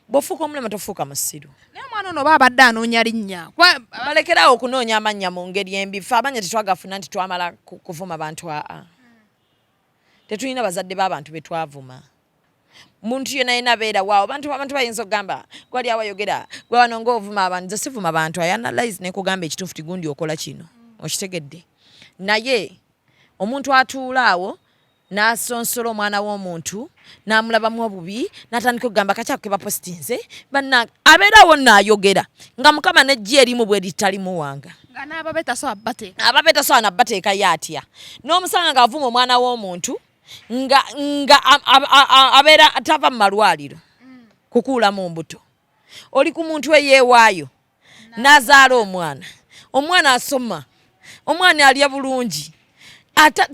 Bw'ofuuka omulema tofuuka musiru. Naye omwana ono oba abadde anoonya linnya? Balekerawo okunoonya amannya mu ngeri embi. Ffe amannya tetwagafuna nti twamala kuvuma bantu, aa, tetulina bazadde b'abantu be twavuma. Muntu yena yena abeera waawo, abantu bayinza okugamba gwali awayogera gwe wano ng'ovuma abantu. Nze sivuma bantu, I analyze nekugamba ekituufu ti gundi okola kino, okitegedde? Naye omuntu atuula awo n'asonsola omwana w'omuntu n'amulabamu obubi n'atandika okugamba kakyako ke bapositinze, bannange, abeerawo nnaayogera nga Mukama nejja erimu bwe litalimuwanga. Nga n'ababe tasobola bateeka. Ababe tasobola nabbateekayo atya n'omusanga ng'avuma omwana w'omuntu nga abeera tava mu malwaliro kukuula mu mbuto. Oli ku muntu eyeewaayo n'azaala omwana, omwana asoma, omwana alya bulungi,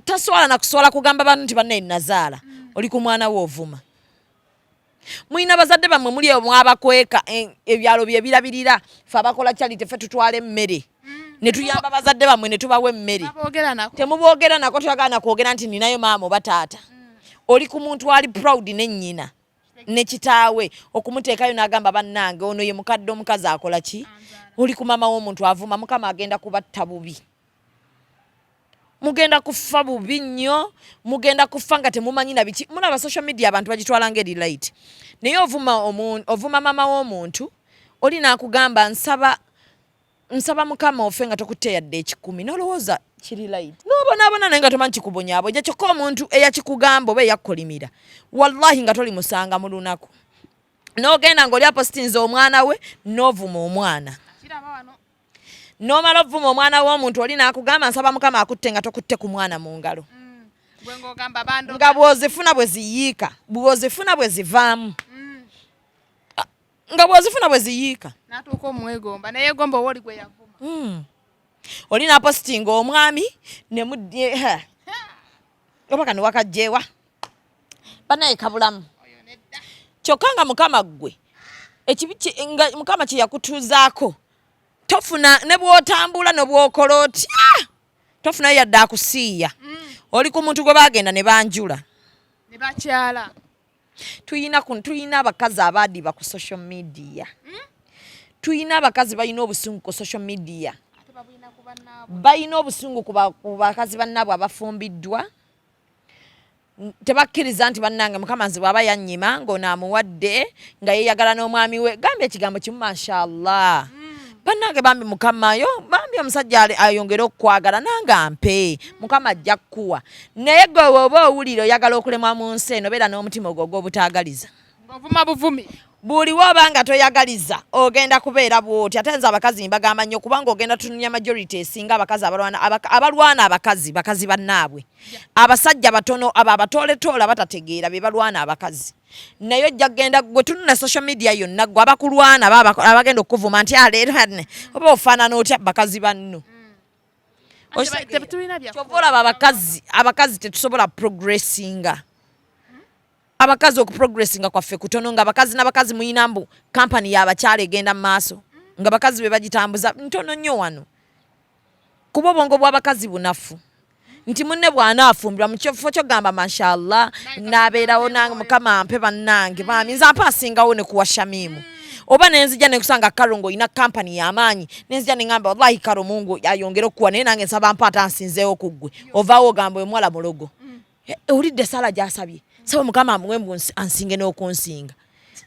taswala na kuswala kugamba bantu nti bannaye nazaala. Oli ku mwana we ovuma. Mulina bazadde bammwe muli eyo mwabakweka, ebyalo bye birabirira. Ffe abakola charity ffe tutwala emmere ne tuyamba bazadde bammwe ne tubawa emmere. Baboogera nako. Temuboogera nako, toyagala na kwogera nti ninayo maama oba taata. Oli ku muntu ali proud ne nnyina ne kitaawe okumuteekayo n'agamba bannange ono ye mukadde omukazi akola ki. Oli ku maama w'omuntu avuma. Mukama agenda kubatta bubi, mugenda kufa bubi nnyo, mugenda kufa nga temumanyi na biki. Mulaba social media abantu bagitwala nga eri light, naye ovuma maama w'omuntu, oli n'akugamba nsaba Mukama ofe nga tokutte yadde 1,000, n'olowooza kiri light, n'obonaabona naye nga tomanyi kikubonyaabonye. Kyokka omuntu eyakikugamba oba eyakkolimira, wallahi nga tolimusanga mu lunaku, n'ogenda ng'oli apositinze omwana we n'ovuma omwana. Kiraba wano. N'omala ovuma omwana w'omuntu, oli n'akugamba nsaba Mukama akutte nga tokutte ku mwana mu ngalo. Gwe ng'ogamba bando. Nga bw'ozifuna bwe ziyiika, bw'ozifuna bwe zivaamu. Nga bw'ozifuna bwe ziyiika. N'atuuka omwegomba neyegomba owa oli gwe yavuma. Oli n'apositinga omwami ne oba kano wakajjeewa banaye kabulamu. Kyokka nga Mukama ggwe ekibi nga Mukama kye yakutuuzaako tofuna ne bw'otambula ne bw'okola otya tofunayo yadde akusiiya. Oli ku muntu gwe baagenda ne banjula ne bakyala. Tuyina abakazi abaadiba ku social media. Tuyina abakazi balina obusungu ku social media. Ate babulina ku bannaabwe. Balina obusungu ku bakazi bannaabwe abafumbiddwa. Tebakkiriza nti bannange Mukama nze bw'aba yannyima ng'ono amuwadde nga yeeyagala n'omwami we. Gamba ekigambo kimu, mashallah. Bannange bambi Mukama yo bambi omusajja ayongere okukwagala nange ampe. Mukama ajja kukuwa. Naye gwe bw'oba owulira oyagala okulemwa mu nsi eno, beera n'omutima ogwo ogw'obutaagaliza. Ng'ovuma buvumi. Buli woba nga toyagaliza ogenda kubeera bw'oti. Ate nze abakazi mbagamba nnyo kubanga ogenda tununya majority esinga abakazi abalwana abakazi bakazi bannaabwe. Abasajja batono abo abatooletoole abatategeera be balwana abakazi. Naye ojja kugenda gwe tununa social media yonna gwe abakulwana abagenda okukuvuma nti leero oba ofaanana otya bakazi banno. Tetulina bya Kyova olaba abakazi tetusobola progressinga. Abakazi okuprogressinga kwaffe kutono nga abakazi n'abakazi muyina mbu kampani y'abakyala egenda mu maaso nga bakazi be bagitambuza ntono nnyo wano. Kuba obwongo bw'abakazi bunafu. Nti munne bw'anaafumbirwa mu kifo ky'ogamba mashallah n'abeerawo nange Mukama ampe bannange bambi nze ampe asingawo ne kuwa Shamimu. Oba ne nzija ne nkusanga Karo ng'olina kampani y'amaanyi ne nzija ne ŋŋamba wallahi Karo Mungu ayongere okukuwa naye nange nsaba mpa ate ansinzeewo ku ggwe. Ovaawo ogamba oyo muwala mulogo. Owulidde Sara gy'asabye saba Mukama amuwe mbu ansinge n'okunsinga.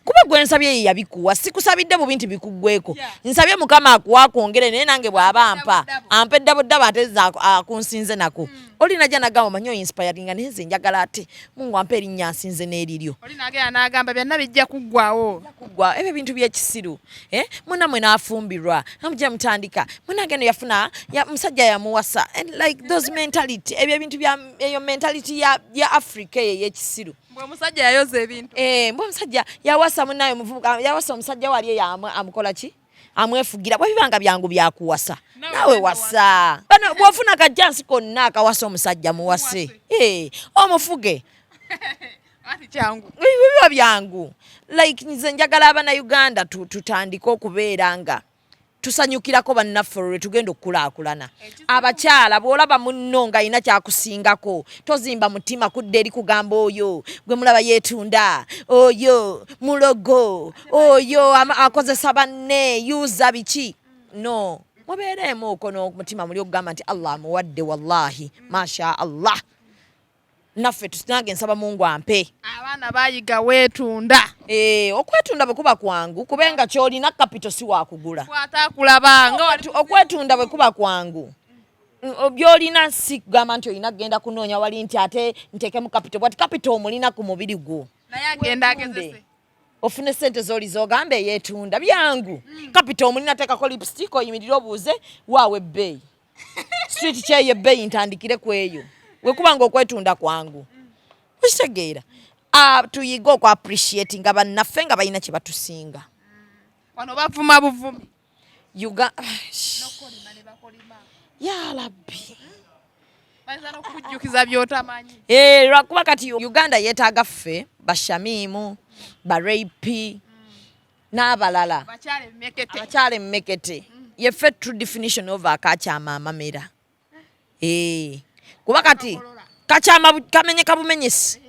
Kuba gwe nsabye ye yabikuwa, sikusabidde bubi nti bikuggweko. Nsabye Mukama akuwa akwongere naye nange bw'aba ampa ampe ddaboddabo ate nze akunsinze nako. Oli najja n'agamba omanyi oinspiringa naye nze njagala ate Mungu ampe erinnya ansinze n'eriryo. Oli n'agenda n'agamba byonna bijja kuggwawo. Kuggwa ebyo ebintu by'ekisiru. Munnammwe n'afumbirwa amujja mutandika munnange eno yafuna musajja yamuwasa. And like those mentality ebyo ebintu bya eyo mentality ya Africa eyo ey'ekisiru. Mbwe omusajja yayoza ebintu. Mbwe omusajja yawasa munnaye omuvubuka yawasa omusajja wali eyo amukola ki? Amwefugira. Bwe bibanga byangu byakuwasa. Naawe wasa. Bano bw'ofuna kajjansi konna akawasa omusajja muwase. Omufuge. Ati kyangu. Biba byangu. Like nze njagala Abannayuganda tutandike okubeera nga tusanyukirako bannaffe olwo lwe tugenda okukulaakulana. Abakyala bw'olaba munno ng'alina kyakusingako tozimba mutima kudda eri kugamba oyo gwe mulaba yeetunda, oyo mulogo, oyo akozesa banne, yuza biki. No, mubeereemu okwo n'omutima muli okugamba nti Allah amuwadde wallahi, masha Allah. Naffe nange nsaba Mungu ampe. Abaana bayiga weetunda. Okwetunda bwe kuba kwangu kubenga ky'olina capital si wakugula. Bw'ataakulaba nga wali Okwetunda bwe kuba kwangu. By'olina si kugamba nti olina kugenda kunoonya wali nti ate nteekemu capital. Bw'ati capital omulina ku mubiri gwo. Naye agenda agezese. Ofune ssente z'oli z'ogamba eyeetunda byangu. Capital omulina teekako lipstick oyimirire obuuze waawe ebbeeyi. Street kyeyo ebbeeyi ntandikire ku eyo. We kuba ng'okwetunda kwangu. Okitegeera? Tuyige oku appreciating nga bannaffe nga balina kye batusinga. Wano bavuma buvumi. N'okukolima ne bakolima. Ya Rabbi. Bayinza n'okukujjukiza by'otamanyi. Lwakuba kati Uganda yeetaaga ffe bashamiimu, ba rape n'abalala. Abakyala emmekete. Abakyala emmekete. Ye ffe true definition of akakyama amamera. Kuba kati kakyama kamenyeka bumenyesi.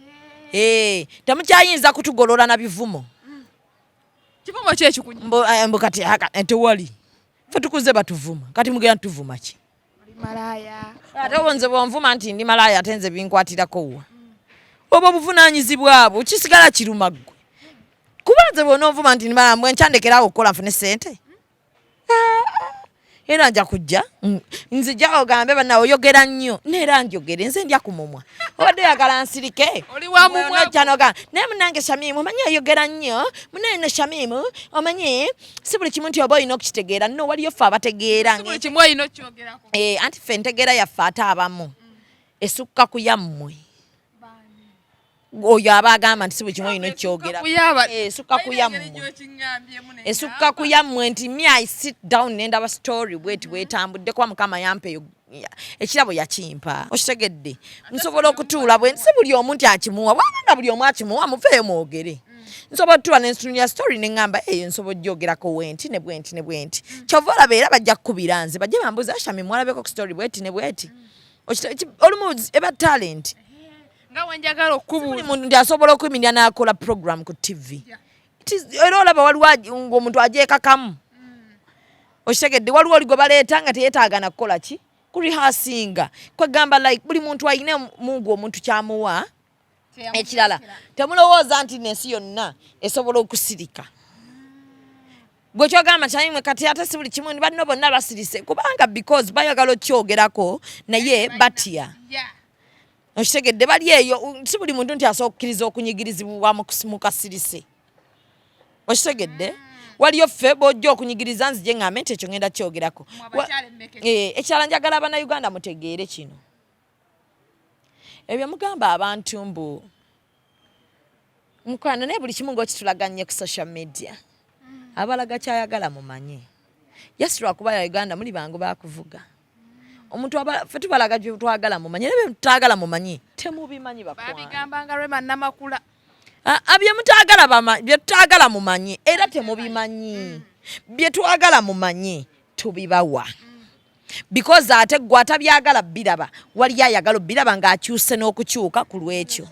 Temukyayinza kutugolola na bivumo. Kivumo ki ekikunyi? Mbu kati tewali. Ffe tukuze batuvuma. Kati mugenda tuvuma ki? Oli malaaya. Ate obo nze bw'onvuma nti ndi malaaya ate nze binkwatirako wa? Obwo obuvunaanyizibwa bwo kisigala kiruma ggwe. Kuba nze bw'onoonvuma nti ndi malaaya, mbwe nkyandekerawo okukola nfune ssente? Era nja kujja, nzija ogambe bannawe oyogera nnyo, neera njogere, nze ndya ku mumwa. Obadde oyagala nsirike? Oli wa mumwa. Onojja n'ogamba, naye munnange Shamimu, omanyi oyogera nnyo, munnange no Shamimu, omanyi si buli kimu nti oba olina okukitegeera. No, waliyo ffe abategeera. Si buli kimu olina okukyogerako. Anti ffe entegeera yaffe ate abamu esukka ku yammwe. Oyo aba agamba nti si buli kimu olina okyogera. Esukka ku yammwe, esukka ku yammwe nti me, I sit down nendaba story bweti bwetambudde, kuba Mukama yampa eyo ekirabo, yakimpa, okitegedde? Nsobola okutuula bwe si buli omu nti akimuwa. Bwabanga buli omu akimuwa, muveeyo mwogere. Nsobola otuula nensununya story neŋŋamba eyo nsobola ogyogerako wenti ne bwenti ne bwenti. Kyova olaba era bajja kukubira nze, bajje bambuuza, "Shami, mwalabeko ku story bweti ne bweti?" Olumu eba talent. Nga wenjagala okubuuza, buli muntu nti asobola okuyimirira n'akola program ku TV. Era olaba waliwo ng'omuntu agyekakamu, okitegedde? Waliwo oli gwe baleeta nga teyeetaaga na kukola ki, kurehearsinga. Kwegamba like buli muntu alina Mungu omuntu kyamuwa. Ekirala, temulowooza nti nensi yonna esobola okusirika. Gwe kyogamba kyayimwe kati ate si buli kimu banno bonna basirise, kubanga because bayagala okyogerako naye batya, okitegedde? Bali eyo. Si buli muntu nti asobola okukkiriza okunyigirizibwa mu kasirise, okitegedde? Waliyo ffe bw'ojja okunyigiriza nzije ŋŋambe nti ekyo ŋŋenda kyogerako. Ekirala, njagala Abannayuganda mutegeere kino. Ebyo mugamba abantu mbu mukwano, naye buli kimu ng'okitulaganye ku social media, abalaga kyayagala mumanye. Just lwakuba ya Uganda muli bangu bakuvuga omuntu. Ffe tubalaga gye twagala mumanye, naye bye tutagala mumanye temubimanyi, bakwano. Babigambanga Rema Namakula. Ah, ah, bye mutaagala bye tutagala mumanye era temubimanyi. Bye twagala mumanye tubibawa, because ate gwe atabyagala biraba, waliyo ayagala obiraba ng'akyuse n'okukyuka ku lwekyo.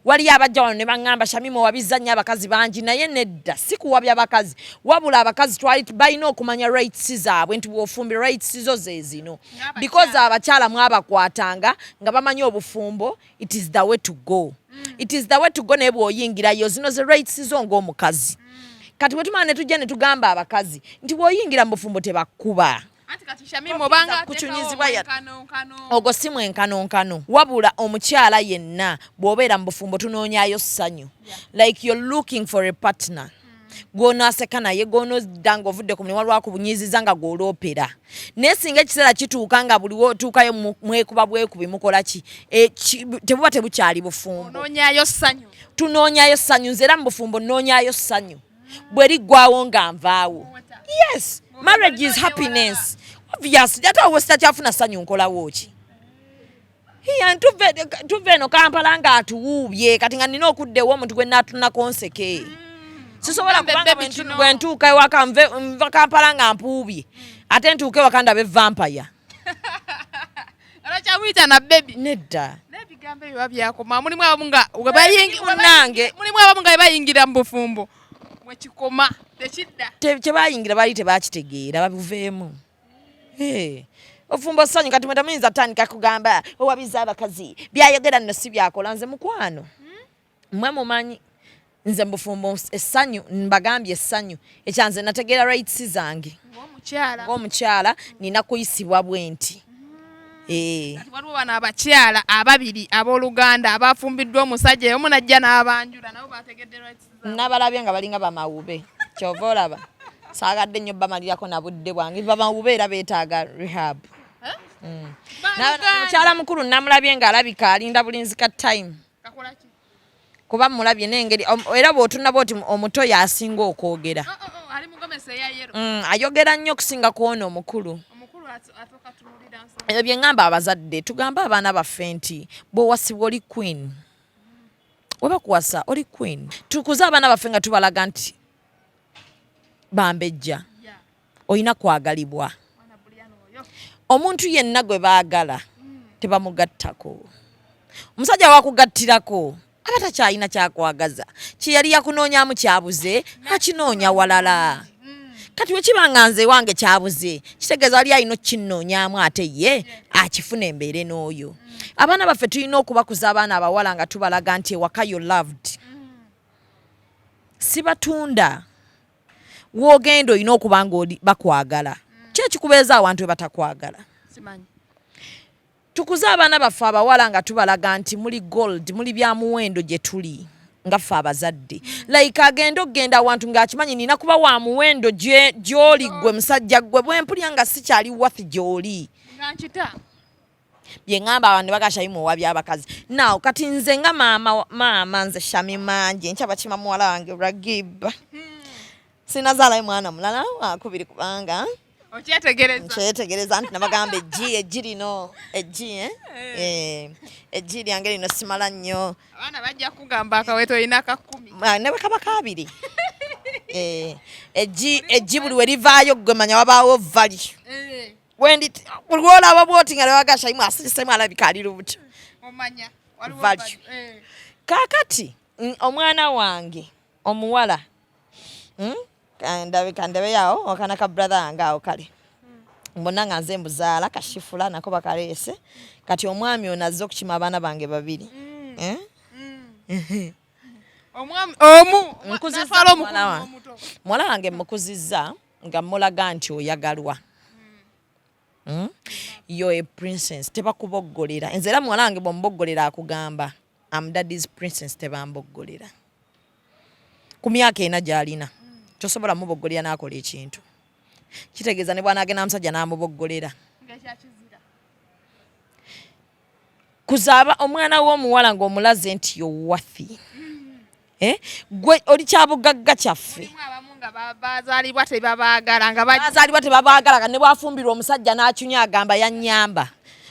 Waliyo abajja wano ne baŋŋamba, "Shamimu, wabizza nnyo abakazi bangi." Naye nedda, si kuwabya bakazi, wabula abakazi twali balina okumanya rights zaabwe, nti bw'ofumbira rights zo ze zino, because abakyala mwabakwatanga nga bamanyi obufumbo, it is the way to go, it is the way to go. Naye bw'oyingirayo, zino ze rights zo ng'omukazi. Kati bwe tumala ne tujja ne tugamba abakazi nti bw'oyingira mu bufumbo tebakkuba. Anti kati Shamimu obanga Kukyunyizibwa mwenkanonkano. Ogwo si mwenkanonkano, wabula omukyala yenna bw'obeera mu bufumbo tunoonyayo ssanyu, like you're looking for a partner gw'onaaseka naye, gw'onodda ng'ovudde ku mulimu lwakubunyiiziza nga gw'oloopera. Naye singa ekiseera kituuka nga buli wotuukayo mwekuba bwekubi, mukola ki? Tebuba tebukyali bufumbo. Onoonyayo ssanyu. Tunoonyayo ssanyu. Nze era mu bufumbo nnoonyayo ssanyu, bwe liggwawo nga nvaawo. Yes, marriage is happiness, obviously. Ate awo sitakyafuna ssanyu, nkolawo ki? Iya, tuve eno Kampala ng'atuwuubye, kati nga nina okudda ew'omuntu gwe naatunako nseke. Sisobola Ogambe kubanga baby kino. bwe ntuuka ewaka, nva Kampala nga mpuubye, ate ntuuke ewaka ndabe vampire. Alakyamuyita na baby. Nedda. N'ebigambo ebyo biba byakoma. Mulimu abamu nga we Munnange. Mulimu abamu nga we bayingira mu bufumbo mwekikoma, tekidda. Kyebayingira baali tebakitegeera, babuveemu. Eh, obufumbo ssanyu. Kati mwe temuyinza tandika kugamba owabiza abakazi, byayogera nno si byakola. Nze mukwano, mmwe mumanyi nze mu bufumbo essanyu, mbagambye essanyu ekyanze nategeera rights zange ng'omukyala. Ng'omukyala nina kuyisibwa bwe nti. Eh. Kati waliwo bano abakyala ababiri abooluganda abafumbiddwa omusajja omu najja n'abanjula, nabo bategedde rights zaabwe. Nabalabye nga balinga bamawube, kyova olaba saagadde nnyo bamalirako na budde bwange. Bamawube era beetaaga rehab. Baluganda. Mukyala mukulu namulabye ng'alabika alinda bulinzi ka time. Kakola ki? Kuba mulabye n'engeri era bw'otunaba oti omuto yasinga okwogera. Oh, ali mugomesa eya yellow. Ayogera nnyo okusinga kwona omukulu. Omukulu asooka tunuulira nsonga. Ebyo bye ŋŋamba abazadde, tugambe abaana baffe nti bw'owasibwa oli queen, weba kuwasa oli queen. Tukuze abaana baffe nga tubalaga nti bambejja, olina kwagalibwa. Mwana Brian oyo. Omuntu yenna gwe baagala tebamugattako. Omusajja wakugattirako aba takyalina kyakwagaza, kyeyali yakunoonyamu kyabuze, akinoonya walala. Kati wekiba nga nze wange kyabuze, kitegeeza wali alina okukinoonyaamu ate ye akifuna embeere n'oyo. Abaana baffe tulina okubakuza, abaana abawala, nga tubalaga nti ewaka you loved, sibatunda. Wogenda olina okuba nga oli bakwagala. Ki ekikubeeza awantu we batakwagala? Simanyi. Tukuze abaana baffe abawala nga tubalaga nti muli gold, muli bya muwendo gye tuli nga ffe abazadde. Like agenda okugenda awantu ng'akimanyi nina kuba wa muwendo gy'oli gwe musajja gwe, bwe mpulira nga sikyali worth gy'oli. Nga nkita. Bye ŋŋamba abantu ne baga Shamimu owa byabakazi. Now kati nze nga maama, maama nze Shamima nje nkyabakima muwala wange Ragib. Sinazaalayo mwana mulala wakubiri kubanga Okyetegereza. Nkyetegereza nti nabagamba eggi lino eggi, eh? Eh, eggi lyange lino simala nnyo. Abaana bajja kugamba akaweto olina ka 10. Ah, ne bwe kaba kabiri. Eh, eggi buli we livaayo gwe manya wabaawo vali. Wendi buli lwolaba bwoti nga newaga Shaimu asirisemu alabika ali lubuto. Omanya waliwo Value. value. Kaakati omwana wange omuwala, Kandabe yawo akaana ka brother wange awo kale mbonna nga nze mbuzaala kashifula nako bakaleese. Kati omwami ono azze okukima abaana bange babiri. Eh? Omwami omu Nkuzizza n'atwala omukulu muwala wange. n'omuto. Muwala wange mukuzizza nga mulaga nti oyagalwa. Yo a princess, tebakuboggolera. Nze era muwala wange bw'omuboggolera akugamba, "Am daddy's princess, tebamboggolera." Ku myaka 4 gy'alina tosobola muboggolera n'akola ekintu. Kitegeeza ne bw'anaagenda musajja n'amuboggolera. Ng'ekyakizira. Kuzaaba omwana w'omuwala ng'omulaze nti yo worthy, eh? Gwe oli kyabugagga kyaffe. Mulimu abamu nga bazaalibwa tebabaagala nga Bazaalibwa tebabaagala, ne bwafumbirwa omusajja n'acunya agamba yannyamba.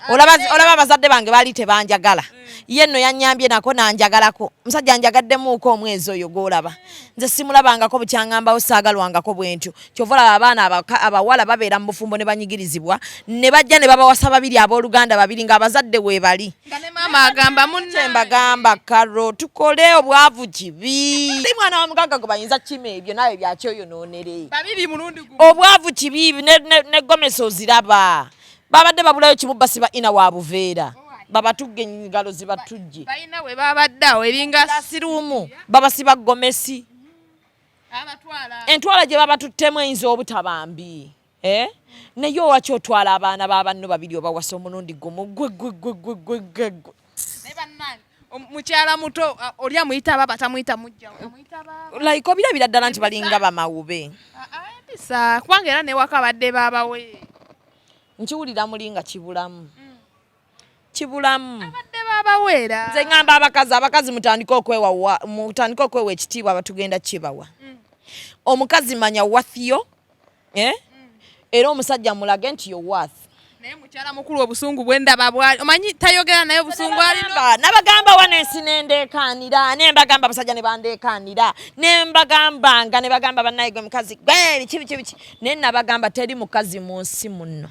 Olaba abazadde bange baali tebanjagala, ye nno yannyambye nako nanjagalako. Musajja njagaddemuuko omwezi oyo gw'olaba nze simulabangako bukyaŋŋambawo saagalwangako bwe ntyo. Kyova olaba abaana abawala babeera mu bufumbo ne banyigirizibwa ne bajja ne babawasa babiri, abooluganda babiri ng'abazadde weebali. Nga ne maama agamba munna. Kyembagamba karo tukole obwavu kibi. Si mwana wa mugagga gwe bayinza kima ebyo naawe byakyoyonoonere. Babiri mulundi gumu. Obwavu kibi ne gomesi oziraba babadde babulayo kimu basiba ina wa buveera babatugge engalo zibatujje. Balina we babadde awo eringa Asiruumu babasiba gomesi. Abatwala. Entwala gye babatuttemu eyinza obutabambi, eh? Naye owaki otwala abaana ba banno babiri obawasa omulundi gumu? Gwe gwe gwe gwe gwe gwe gwe. Naye bannange, mukyala muto oli amuyita baaba, tamuyita mujja we, amuyita baaba. Like obirabira ddala nti balinga bamawube. Empisa kubanga era newaka badde baabawe. Nkiwulira muli nga kibulamu kibulamu. Badde baabaweera. Nze ŋŋamba abakazi mutandike okwewa ekitiibwa abatugenda kibawa. Omukazi manya worth yo, eh? Era omusajja mulage nti yo worth. Naye mukyala mukulu obusungu bwendaba bwali omanyi tayogera naye obusungu alina. Nabagamba wano ensi nendeekaanira nembagamba abasajja ne bandeekaanira nembagambanga ne bagamba bannaye gwe mukazi gwe biki biki biki, naye nabagamba teri mukazi mu nsi muno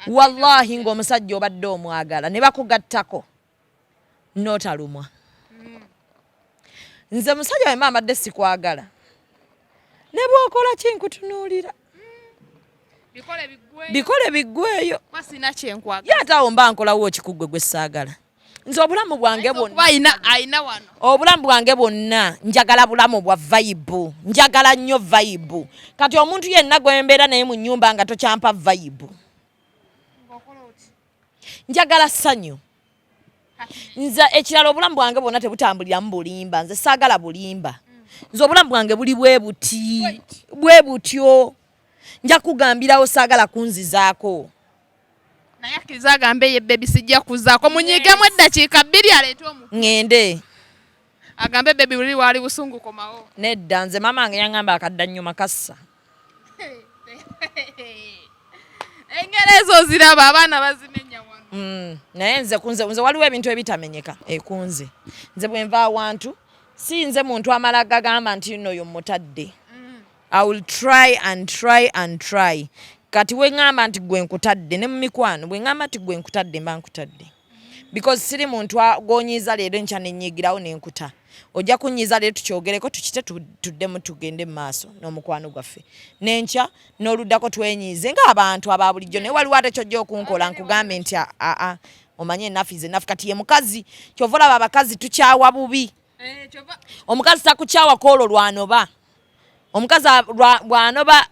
wallahi ng'omusajja obadde omwagala ne bakugattako n'otalumwa. Nze musajja bwe mba mbadde sikwagala ne bw'okola ki nkutunuulira. Bikole biggweyo. Bikole biggweyo. Kuba sina kyenkwaga. Ye ate awo mba nkolawo okikuggwe gwe saagala. Nze obulamu bwange bwonna Kuba ayina wano. Obulamu bwange bwonna njagala bulamu bwa vibe, njagala nnyo vibe. Kati omuntu yenna gwe mbeera naye mu nnyumba nga tokyampa vibe, Ng'okola oti. Njagala ssanyu nze. Ekirala obulamu bwange bwonna tebutambuliramu bulimba. Nze saagala bulimba. Nze obulamu bwange buli bwe buti bwe butyo, nja kugambirawo, saagala kunzizaako. Naye akkiriza agambe ye baby sijja kuzaako munyiigemu eddakiika 2 aleete omu. Ŋŋende. Agambe baby buli waali busungu komawo. Nedda, nze maama wange yaŋŋamba akadda nnyuma kassa. Engero ezo ziraba abaana bazimenya wano. Naye nze kunze nze waliwo ebintu ebitamenyeka ekunze. Nze bwe nva awantu si nze muntu amala gagamba nti nno oyo mutadde. I will try and try and try. Kati we ŋŋamba nti gwe nkutadde ne mu mikwano, bwe ŋŋamba nti gwe nkutadde mba nkutadde, because siri muntu gw'onyiiza leero enkya nenyiigirawo nenkuta. Ojja kunyiiza leero tukyogereko tukite tuddemu tugende mu maaso n'omukwano gwaffe, n'enkya n'oluddako twenyiize ng'abantu aba bulijjo. Naye waliwo ate kyojja okunkola nkugambe nti aa omanye enough is enough. Kati ye mukazi kyova olaba abakazi tukyawa bubi. Eh, Omukazi takukyawa kwolwo lwanoba. Omukazi bw'anoba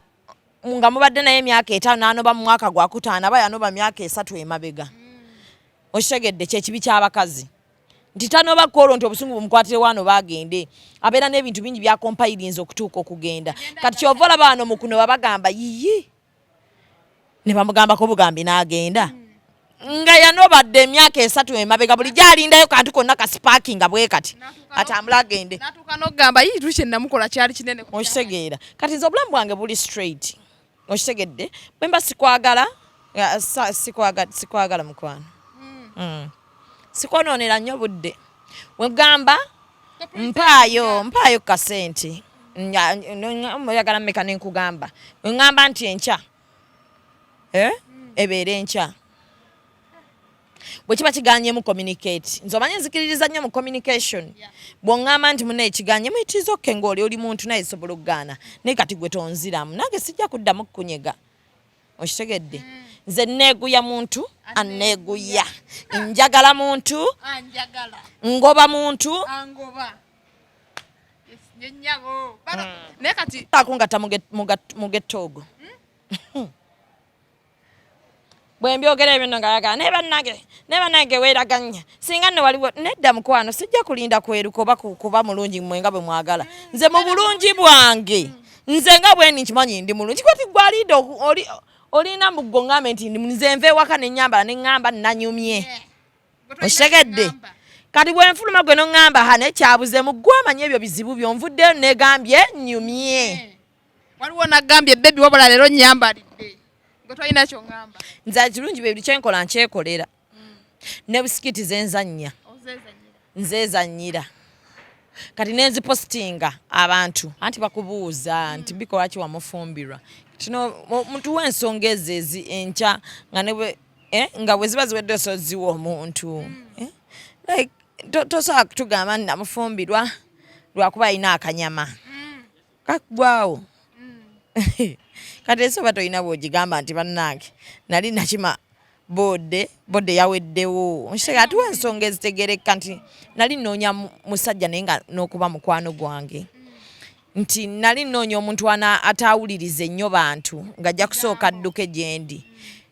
nga mubadde naye emyaka 5 n'anoba mu mwaka gwakutaano aba yanoba myaka 3 emabega. Okitegedde? Kyekibi ky'abakazi nti tanoba kwolwo nti obusungu bumukwatire wano bagende abeera n'ebintu bingi byakompayirinza okutuuka okugenda. Kati kyova olaba wano mu kunoba bagamba yiyi ne bamugambako bugambi n'agenda. Nga yanobadde emyaka 3 emabega, bulijjo alindayo kantu konna kasparkinga bwe kati atambule agende. Natuuka n'okugamba yii tuli kye namukola kyali kinene. Okitegeera? Kati nze obulamu bwange buli straight, okitegedde? Bwe mba sikwagala, sikwagala mukwano. Sikwonoonera nnyo budde. Wegamba mpaayo kasente, oyagala mmeka? Nenkugamba, weŋŋamba nti enkya, ebeera enkya. Bwe kiba kiganyemu, communicate. Nze omanye nzikiririza nnyo mu communication. Bw'oŋŋamba nti muna ekiganyemu, it is okay, ng'oli oli muntu naye sobola okugaana. Naye kati gwe tonziramu, nange sijja kuddamu kukunyega, okitegedde? Nze neeguya muntu aneeguya, njagala muntu anjagala, ngoba muntu angoba. Yes, nyennyabo. Naye kati akungatta mugetto ogwo. Bwe mbyogera ebyo nno nga yagala, naye bannange, naye bannange weeraganya. Singa nno waliwo nedda mukwano, sijja kulinda kweruka oba kuba mulungi mmwe nga bwe mwagala. Nze mu bulungi bwange, nze nga bwe ndi nkimanyi ndi mulungi. Kwati gwe alinda olina muggo ŋŋambe nti ndi nze nva ewaka ne nnyambala ne ŋŋamba nanyumye, okitegedde? Kati bwe nfuluma gwe noŋŋamba ha naye kyabuzeemu, gwe amanyi ebyo bizibu byo. Nvuddeyo negambye nyumye. Waliwo nagambye, "Baby, wabula leero nyambalidde." Gwe tolina kyoŋŋamba. Nze ekirungi bwe buli kyenkola nkyekolera, ne bu skit zenzannya nzeezannyira. Kati nenzipositinga abantu, anti bakubuuza nti bikola ki wamufumbirwa. Kino mutuwa ensonga ezo ezi enkya nga ne nga bwe ziba ziwedde osoziwa omuntu, eh? Like tosobola kutugamba nti namufumbirwa lwakuba alina akanyama kakugwawo. Kati ensi oba tolina bwogigamba nti bannange nali nakima boode, boode yaweddewo. Nkitega atuwa ensonga ezitegereka nti nali nnoonya musajja naye nga n'okuba mukwano gwange, nti nali nnoonya omuntu ataawuliriza ennyo bantu, ng'ajja kusooka adduke gye ndi.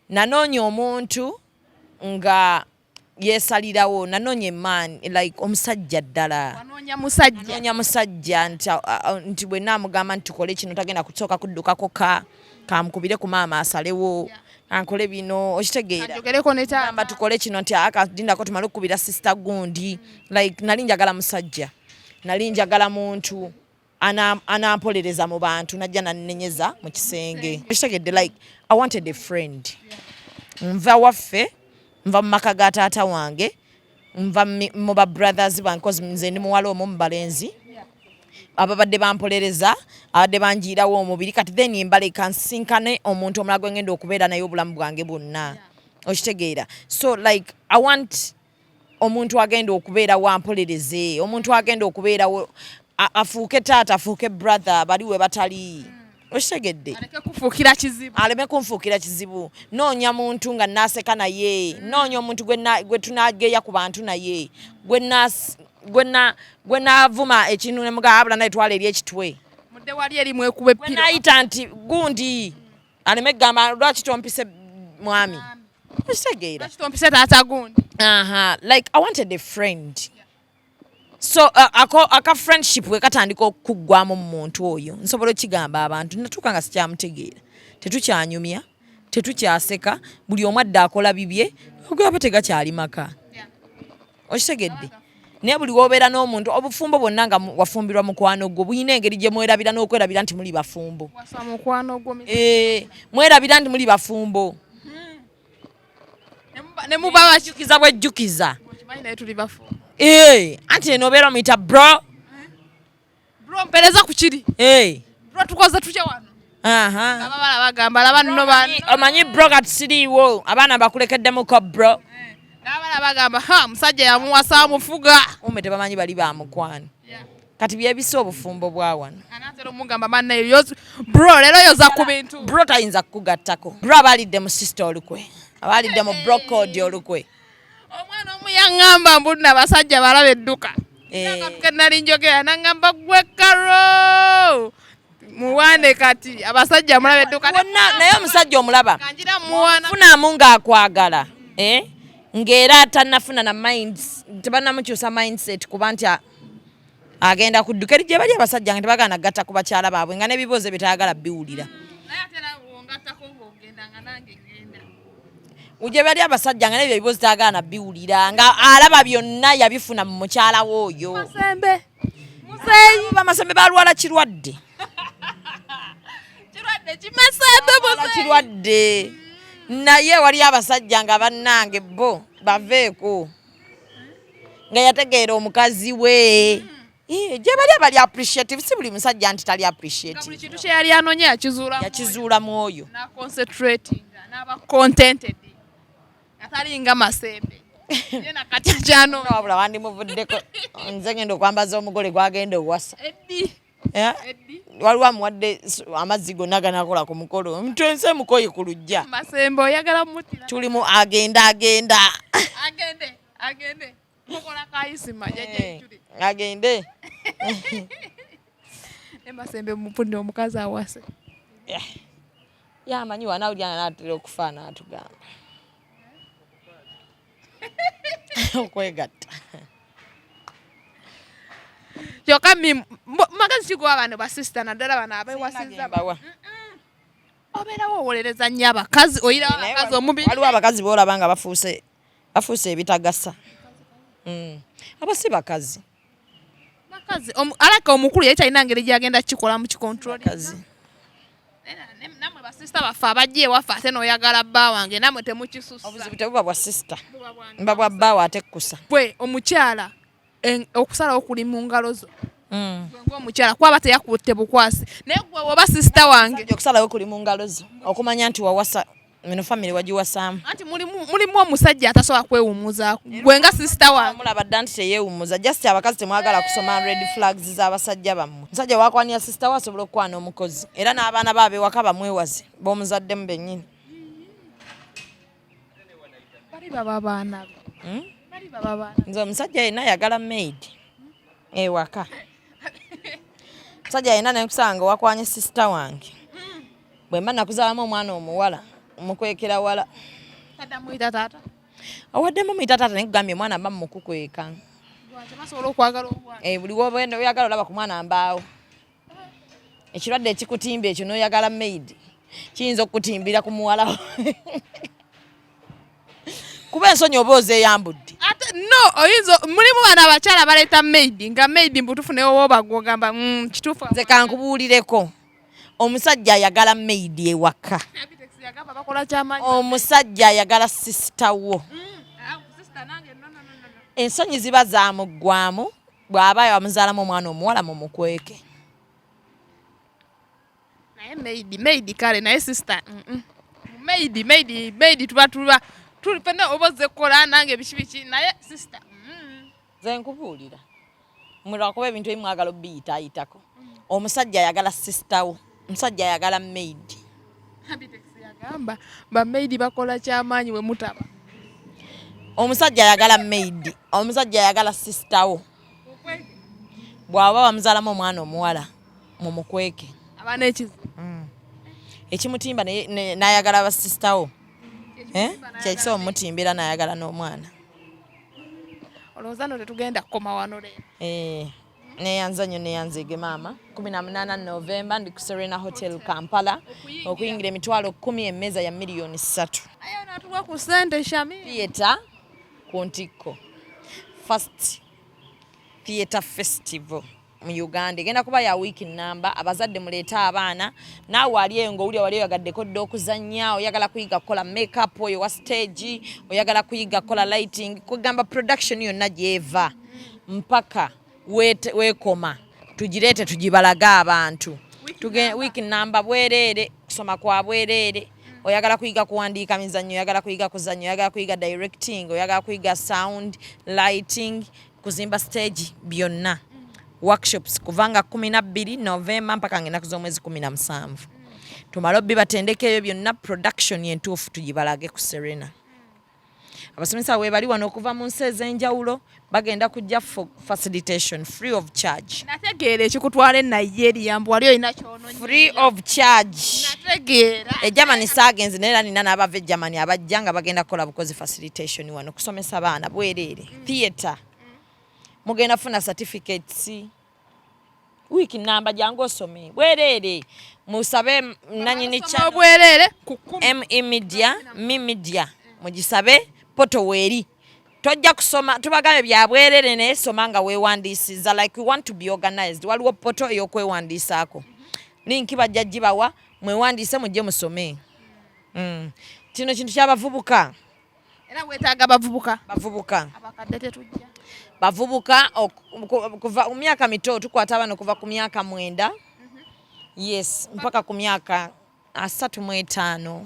Nanoonya omuntu nga yeesalirawo, nanoonya emaani, like omusajja ddala. Wanoonya musajja. Nanoonya musajja nti nti bwe naamugamba nti tukole kino, tagenda kusooka kuddukako ka kamukubire ku maama asalewo, ankole bino, okitegeera? Kanjogereko ne gamba taata. Tukole kino nti akadindako tumale okukubira sister gundi. Like nali njagala musajja, nali njagala muntu anampolereza mu bantu, najja nannenyeza mu kisenge, okitegedde? Like I wanted a friend. Nva waffe, nva mu maka ga taata wange, nva mu ba brothers bange, 'cause nze ndi muwala omu mu balenzi ababadde bampolereza, abadde banjiirawo omubiri. Kati then mbaleka nsinkane omuntu omulala gwe ngenda okubeera naye obulamu bwange bwonna, okitegeera? So like I want omuntu agenda okubeerawo ampolereze, omuntu agenda okubeerawo afuuke taata, afuuke brother bali we batali, okitegedde? Aleke kufuukira kizibu. Aleme kunfuukira kizibu. Noonya muntu nga naaseka naye, noonya omuntu gwe tunageya ku bantu naye, gwe naavuma ekintu ne mugamba abula naye twala eri ekitwe. Mudde wali eri mwekuba Gwe epiro. naayita nti gundi, aleme kugamba lwaki tompise mwami, okitegeera? Lwaki tompise taata gundi? Aha, like I wanted a friend. So aka friendship bwe katandika okuggwamu mu muntu oyo, nsobola okigamba abantu, natuuka nga sikyamutegeera, tetukyanyumya, tetukyaseka, buli omu adde akola bibye, ogaba tegakyali maka, okitegedde? Naye buli wobeera n'omuntu, obufumbo bwonna nga wafumbirwa mukwano gwo, bulina engeri gye mwerabira n'okwerabira nti muli bafumbo. Wasa mukwano gwo. Eh, mwerabira nti muli bafumbo. Ne muba baki? Jjukiza bwejjukiza. Okimanyi naye tuli bafumbo. Eh, anti eno obeera omuyita bro. Bro, mpereza ku kiri. Eh, Bro, tukoze tutya wano? Aha. Ababala bagamba laba nno bano. Omanyi bro, kati siriiwo, abaana bakulekeddemuko bro. N'abala bagamba ha musajja yamuwasa amufuga. Ume tebamanyi bali ba mukwano. Kati byebisa obufumbo bwa wano. Anaatera omugamba bannaye bro leero yoza ku bintu. Bro tayinza kukugattako. Bro abalidde mu sister olukwe, abalidde mu bro code olukwe. Omwana omu yaŋŋamba mbu nno abasajja balaba edduka. Eh. Akantu ke nali njogera naŋŋamba gwe karo muwaane, kati abasajja mulaba edduka. Wonna naye omusajja omulaba. Kanjira muwaana. Funamu ng'akwagala, eh? Ng'era tannafuna na mind, tebannamukyusa mindset kuba nti agenda kudduka eri gye bali. Abasajja nga tebagaana kugatta ku bakyala baabwe, nga n'ebibuuzo bye tayagala biwulira. Naye ate era wongattako ng'ogenda nga nange ngenda. Gye bali abasajja nga nebyo ebibuuzo tagaana biwulira, nga alaba byonna yabifuna mu mukyala we oyo. Masembe muzeeyi. Bamasembe balwala kirwadde. Kirwadde kimasembe. Balwala Muzeeyi. kirwadde, naye wali abasajja nga bannange bo baveeko nga yategeera omukazi we. Gye bali abali appreciative, si buli musajja nti tali Nga buli appreciative. kintu kye yali anoonya yakizuula. Yakizuula mu oyo. Naconcentratinga, n'aba contented, atalinga Masembe ye nakati akyanoonya. Wabula wandimuvuddeko, nze ngenda okwambaza omugole gwagenda owasa. Eddi. Eh? Eddi. Waliwo amuwadde amazzi gonna ganakola ku mukolo, nti ensi emukoye ku lujja. Masembe oyagala mutira. Tulimu agenda agenda. Agende agende, mukola kayisima jajja. Ejjuli. Agende. Ne Masembe mufunire omukazi awase. Yamanyi wanawulya natera okufa n'atugamba okwegatta. Kyokka magezi kiguwa bano basisita, naddala bano abewasiza. Mbawa. Obeerawo owolereza nnyo abakazi, oyirawo Naye abakazi omubiri. Waliwo abakazi boolaba nga bafuuse ebitagasa. Abo si bakazi. Bakazi alaka omukulu yali talina ngeri gyagenda kukikola mu kicontrol. Bakazi. Nammwe basisita baffe abajja ewaffe, ate n'oyagala bba wange, nammwe temukisusa. Obuzibu tebuba bwa sisita. Buba bwange. Mba bwa bbaawe ate kkusa. Gwe omukyala, okusalawo kuli mu ngalo zo. Gwe ng'omukyala, kwaba teyakutte bukwasi, naye gwe woba sisita wange. Okusalawo kuli mu ngalo zo, okumanya nti wawasa mino famire wagiwasaamu. Anti mulimu omusajja atasobola kwewummuzaako, gwe nga sisita wange. Mulaba dda nti teyeewummuza. Just abakazi temwagala kusoma red flags z'abasajja bammwe. Omusajja wakwanira sisita we asobola okukwana omukozi, era n'abaana be ab'ewaka bamwewaze b'omuzaddemu bennyini. Bali baba baana be. Bali baba baana. Nze omusajja yenna ayagala maid ewaka, omusajja yenna nekusanga wakwanye sisita wange, bwe mba nakuzaalamu omwana omuwala, mukwekera wala. Tadamuyita taata. Owaddemu muyita taata, naye kugambye omwana mba mukukweka. Lwaki basobola okwagala obwana? Eh, buli wobenda oyagala olaba ku mwana mbaawo ekirwadde ekikutimba ekyo, n'oyagala maid, kiyinza okukutimbira ku muwala wo, kuba ensonyi oba ozeeyambudde. Ate no oyinza, mulimu bano abakyala baleeta maid, nga maid mbutuufu, naye oba gwogamba kituufu. Nze kankubuulireko, omusajja ayagala maid ewaka. Abitex yagamba bakola kyamaanyi. Omusajja ayagala sisita wo. Ah, sister nange no, no, no, no, no. Ensonyi ziba zamuggwamu bw'aba yamuzaalamu omwana omuwala, mumukweke. Naye maid kale, naye sister, Maid, maid, maid, tuba tuli fenna, oba ozze kukola nange biki biki, naye sister, Nze nkubuulira, mwe lwakuba ebintu ebimu mwagala obiyitaayitako. Omusajja ayagala sisita wo, omusajja ayagala maid. Abitex yagamba bamaid bakola kyamaanyi we mutaba. Omusajja ayagala maid, omusajja ayagala sisita wo. Bw'aba wamuzaalamu omwana omuwala, mumukweke. Abaana ekizibu. Ekimutimba n'ayagala basisita wo, eh? Kyekisobola omutimbira n'ayagala n'omwana. Olowooza no tetugenda kukoma wano leero? Eh, neyanza nnyo, neyanzeege maama. 18 Novemba ndi ku Serena Hotel Kampala, okuyingira 100,000, emmeeza ya 3 million. Aye natuwa ku ssente, Shami. Theatre ku ntikko, first theatre festival mu Uganda, egenda kuba ya wiiki namba. Abazadde muleete abaana. Naawe ali eyo ngaowulira wali oyagaddeko dda okuzannya, oyagala kuyiga kukola makeup, oyo wa stage, oyagala kuyiga kukola lighting, kugamba production yonna gyeva mpaka weekoma, tugireete tugibalage abantu. Wiiki namba, bwereere, kusoma kwa bwereere. Oyagala kuyiga kuwandiika mizannyo, oyagala kuyiga kuzannya, oyagala kuyiga directing, oyagala kuyiga sound, lighting, kuzimba stage, byonna workshops kuvanga 12 Novemba mpaka nga ennaku z'omwezi 17, tumale obibatendeka ebyo byonna, production entuufu tugibalage ku Serena. Abasomesa weebali wano okuva mu nsi ez'enjawulo, bagenda kujja for facilitation free of charge. Nategeera ekikutwala e Nigeria, mbu wali olina kyononya. Free of charge. Nategeera. E Germany saagenze, naye era nina n'abava e Germany abajja nga bagenda kukola bukozi facilitation wano, kusomesa baana bwereere theatre. Mugenda funa certificates wiiki namba. Jangu osome bwereere, musabe nanyini Basoma channel. obwereere ku 10. Me Media, Me Media. Mugisabe, portal weeri. Tojja kusoma, tubagambye bya bwerere, naye soma nga weewandiisiza. Like, we want to be organized. Waliwo portal ey'okwewandiisaako, link bajja gibawa, mwewandiise mujje musome. Kino kintu kyabavubuka. Era weetaaga bavubuka. Bavubuka. Abakadde tetujja. Bavubuka kuva mu myaka mito. Tukwata abaana okuva ku myaka 9, yes, mpaka ku myaka 35,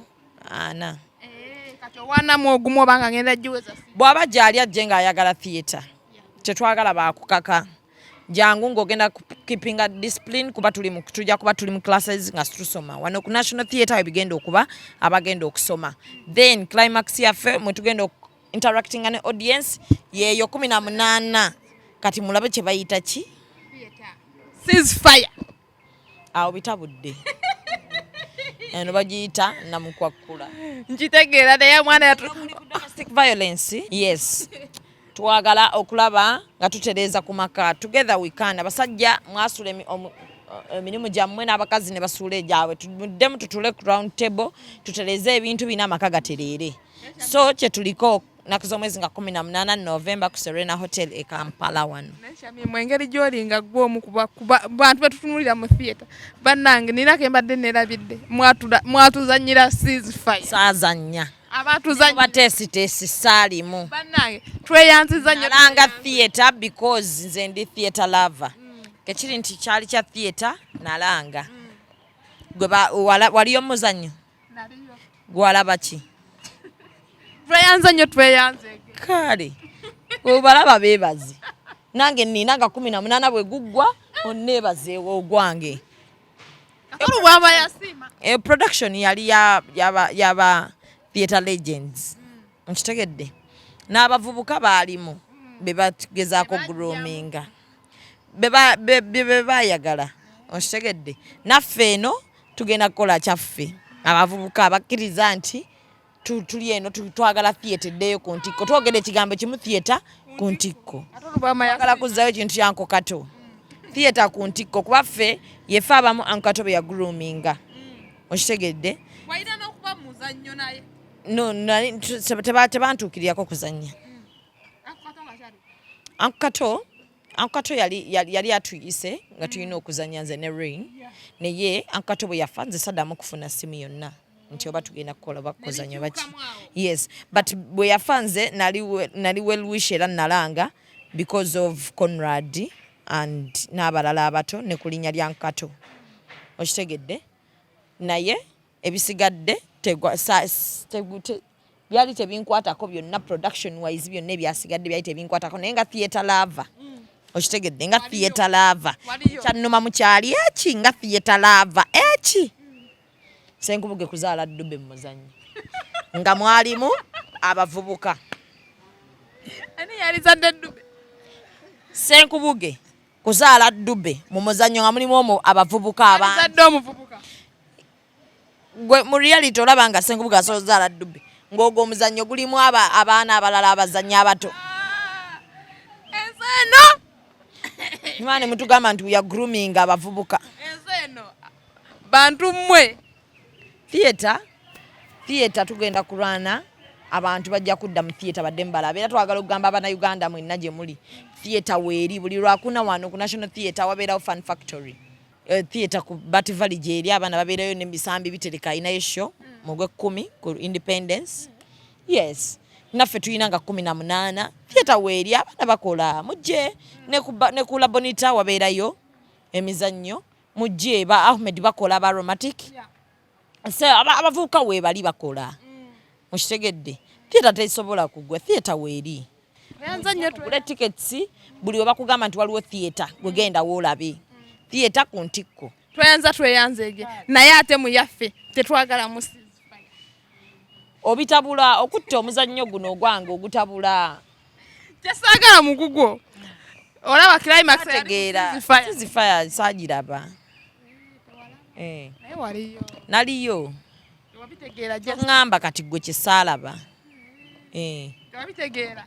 40. Eh, kati owanamu ogumu obanga ngenda giweza? Bw'aba gyali, ajje ng'ayagala theatre. Tetwagala bakukaka. Jangu ng'ogenda keepinga discipline, kuba tujja kuba tuli mu classes nga tusoma wano ku National Theatre. Webigenda okuba abagenda okusoma, then climax yaffe mwe tugenda interactinga ne audience yeeyo 18. Kati mulabe kye bayita ki? Ceasefire. Awo bitabudde, eno bagiyita namukwakkula. Nkitegeera, naye mwana yatu Domestic violence, yes. Twagala okulaba nga tutereeza ku maka. Together we can. Abasajja mwasula emirimu gyammwe n'abakazi ne basuula egyabwe. Muddemu tutule ku round table, tutereeze ebintu bina, amaka gatereere. So kyetuliko naku z'omwezi nga 18 November ku Serena Hotel e Kampala wano. Shamimu, engeri gy'oli nga gwe omu ku bantu betutunulira mu theatre, bannange, ninako embadde nerabidde, mwatuzanyira ceasefire. Saazannya. Abatuzanyira. Bateesiteesi, saalimu. Bannange, tweyanziza nnyo. Nalanga theatre because nze ndi theatre lover. Kekiri nti kyali kya theatre, nalanga. Gwe waliyo muzannyo? Naliyo. Gwalaba ki? Tweyanze nnyo, tweyanze. Kale obalaba beebaze. Nange nina nga 18 bwe guggwa, onneebazeewo ogwange. Kasolo bwaba yasiima. E, production yali yaba theatre legends, nkitegedde, n'abavubuka baalimu be bagezaako groominga be bayagala, okitegedde. Naffe eno tugenda kukola kyaffe. Abavubuka abakkiriza nti tuli eno twagala theatre eddeyo ku ntikko. Twogera ekigambo kimu, theatre ku ntikko. Ate olubwama Twagala yasiima. Kuzzayo kintu kya Uncle Kato, theatre ku ntikko, kuba ffe yefe abamu Uncle Kato be yagroominga, okitegedde. Walina n'okuba muzannyo naye. No, tebantuukirirako kuzannya. Akukato nga kyali. Uncle Kato yali atuyise nga tulina okuzannya, nze ne Rain. Naye Uncle Kato bwe yafa, nze saddamu kufuna simu yonna nti oba tugenda kukola oba kuzannya oba ki. Nebikyukamu awo. Yes, but bwe yafa, nze nali well wish era nalanga because of Conrad and n'abalala abato ne ku linnya lya Nkato, okitegedde. Naye ebisigadde byali tebinkwatako byonna. Production wise, byonna ebyasigadde byali tebinkwatako, naye nga theatre lover, okitegedde, nga theatre lover, Waliyo. kyannuma mukyali eki, nga theatre lover, eki Senkubuge kuzaala Ddube mu muzannyo nga mwalimu abavubuka. Ani yalizadde Ddube? Senkubuge kuzaala Ddube mu muzannyo nga mulimu omwo abavubuka abangi. Yalizadde omuvubuka. Gwe mu reality olaba nga Senkubuge asobola ozaala Ddube ng'ogwo omuzannyo gulimu abaana abalala abazannyi abato? Ensi eno. Mwana ne mutugamba nti we are grooming abavubuka. Ensi eno, bantu mmwe. Theatre tugenda kulwana, abantu bajja kudda mu theatre badde mubalaba. Era twagala okugamba Abannayuganda mwenna gye muli, theatre weeri buli Lwakuna wano ku National Theatre wabeerawo Fun Factory. Theatre ku Bat Valley gyeri, abaana babeerayo n'emisambi bitereka. Ayinayo show mu Gwekumi ku Independence. Yes, naffe tulina nga 18. Theatre weeri, abaana bakola, mujje. Ne ku Labonita wabeerayo emizannyo, mujje. Ba Ahmed bakola, ba Romantic. So abavubuka weebali bakola, mukitegedde. Theatre tesobola kugwa, theatre weeri. Tweyanze nnyo. Gule tickets. Buli we bakugamba nti waliwo theatre, gwegenda woolabe theatre ku ntikko. Tweyanza, tweyanzeege, naye ate mu yaffe tetwagala mu ceasefire. Obitabula okutta omuzannyo guno ogwange ogutabula. Tesaagala mugugwo, olaba climax yali Ategeera. ceasefire. Ceasefire saagiraba. Eh, Naye waliyo. Naliyo. Tewabitegeera just. Ŋŋamba kati gwe kyesaalaba. Eh. Tewabitegeera,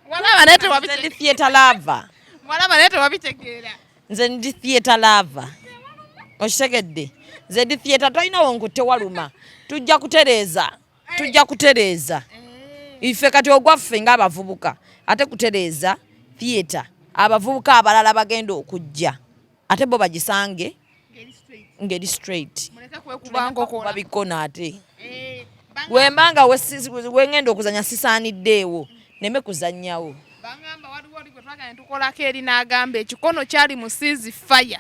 walaba naye Nze ndi tewabitegeera. theatre lover. Walaba naye tewabitegeera. Nze ndi theatre lover, okitegedde. Nze ndi theatre, tolinawo nkutte waluma. Tujja kutereeza, tujja kutereeza. Ife kati ogwaffe ng'abavubuka ate kutereeza theatre, abavubuka abalala bagenda okujja ate bo bagisange ngeri straight. Muleke kwekuba nkokola. Babikona ate. Eh, Wemba nga wengenda okuzanya sisaaniddeewo, neme kuzannyawo. Bangamba waliwo oli gwe twagala ne tukolako eri n'agamba ekikono kyali mu cease fire.